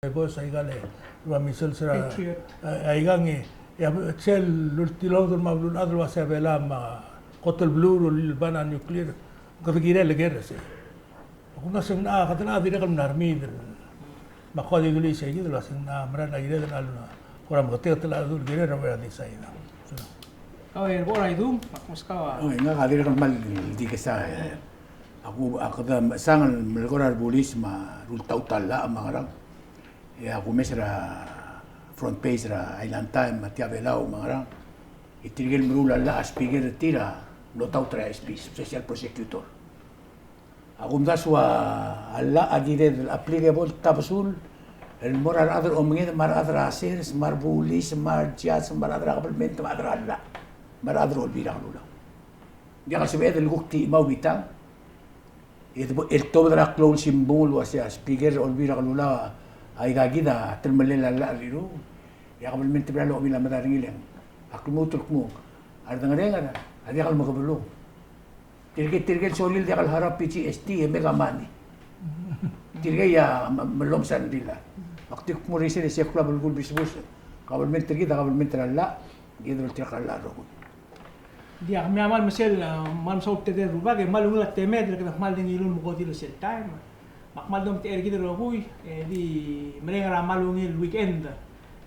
Boss, aika el ua measles er a, Patriot. A, aika ngii, e a, sel ultiloud el mo beluulechad el uasei a Belau me a kot el beluu el ban a nuclear, kede kirel el ker er sei. Kuk ngeseu ng, a, kede dirrek el mla er ngii, me a kuk di dulii sei kid el uasei ng, a, mera el kired el kora meketeket el dul kired er a ua di sei. Kau e bo er a idung, me ak meskau a. Oi, ngak a dirrek el kmal di kesa, e, a ku, a kede mechesang el melekoi er a rebulis me a rultaut a llach me a ngerang. E a kumes er a front page er a Island Times me a tia Belau me a ngerang. E tirke el meruul a llach a speaker er tir a mlo taut er a S P, special prosecutor. A kumdasu a llach a kired el applicable tabesul el mo er a rechad er a omenged me a rechad er a sers me a rebulis me a rejudge me a rechad er a kabelment me a rechad er a llach me a rechad er a Olbiil er a Kelulau. Ng diak el sebeched el kuk di chimau bitang. E de bo, el tobed er a klou el simbung el uasei a speaker er a Olbiil er a Kelulau a aika kid a telemellel a llach el riruu. E a kabelment er a Belau a locha mla medal er ngii el, a lmuut el kmo a redengerenger a diak el mekebelung. Tirke, tirke el sorir el diak el harau a P G S T e mega money. Tirke a me, me lomes a rengrir. Ak di kuk mo er isei e se el klou a belkul el bisbus. Kabelment er kid a kabelment er a llach, kid el oltirakl er a llach el rokui. Diak, me a kmal mesel, a, kmal mesaul el tedei el rubak, e kmal ungil a temed el kede kmal di ngiluu el mekodir er sel taem. Me ak kmal domtechei er kid el rokui, e di mereng er a kmal ungil weekend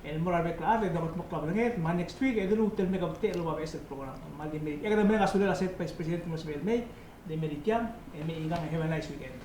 el mo er a rebek el chad, e dokedmokl a belnged, me a next week, e de lmuut el me kebetech el ua beches el program. Kmal di mei, e kede mereng a sulel a Senate Vice President el mo sebechel el mei, di mei er tiang, e mei ikang, e have a nice weekend.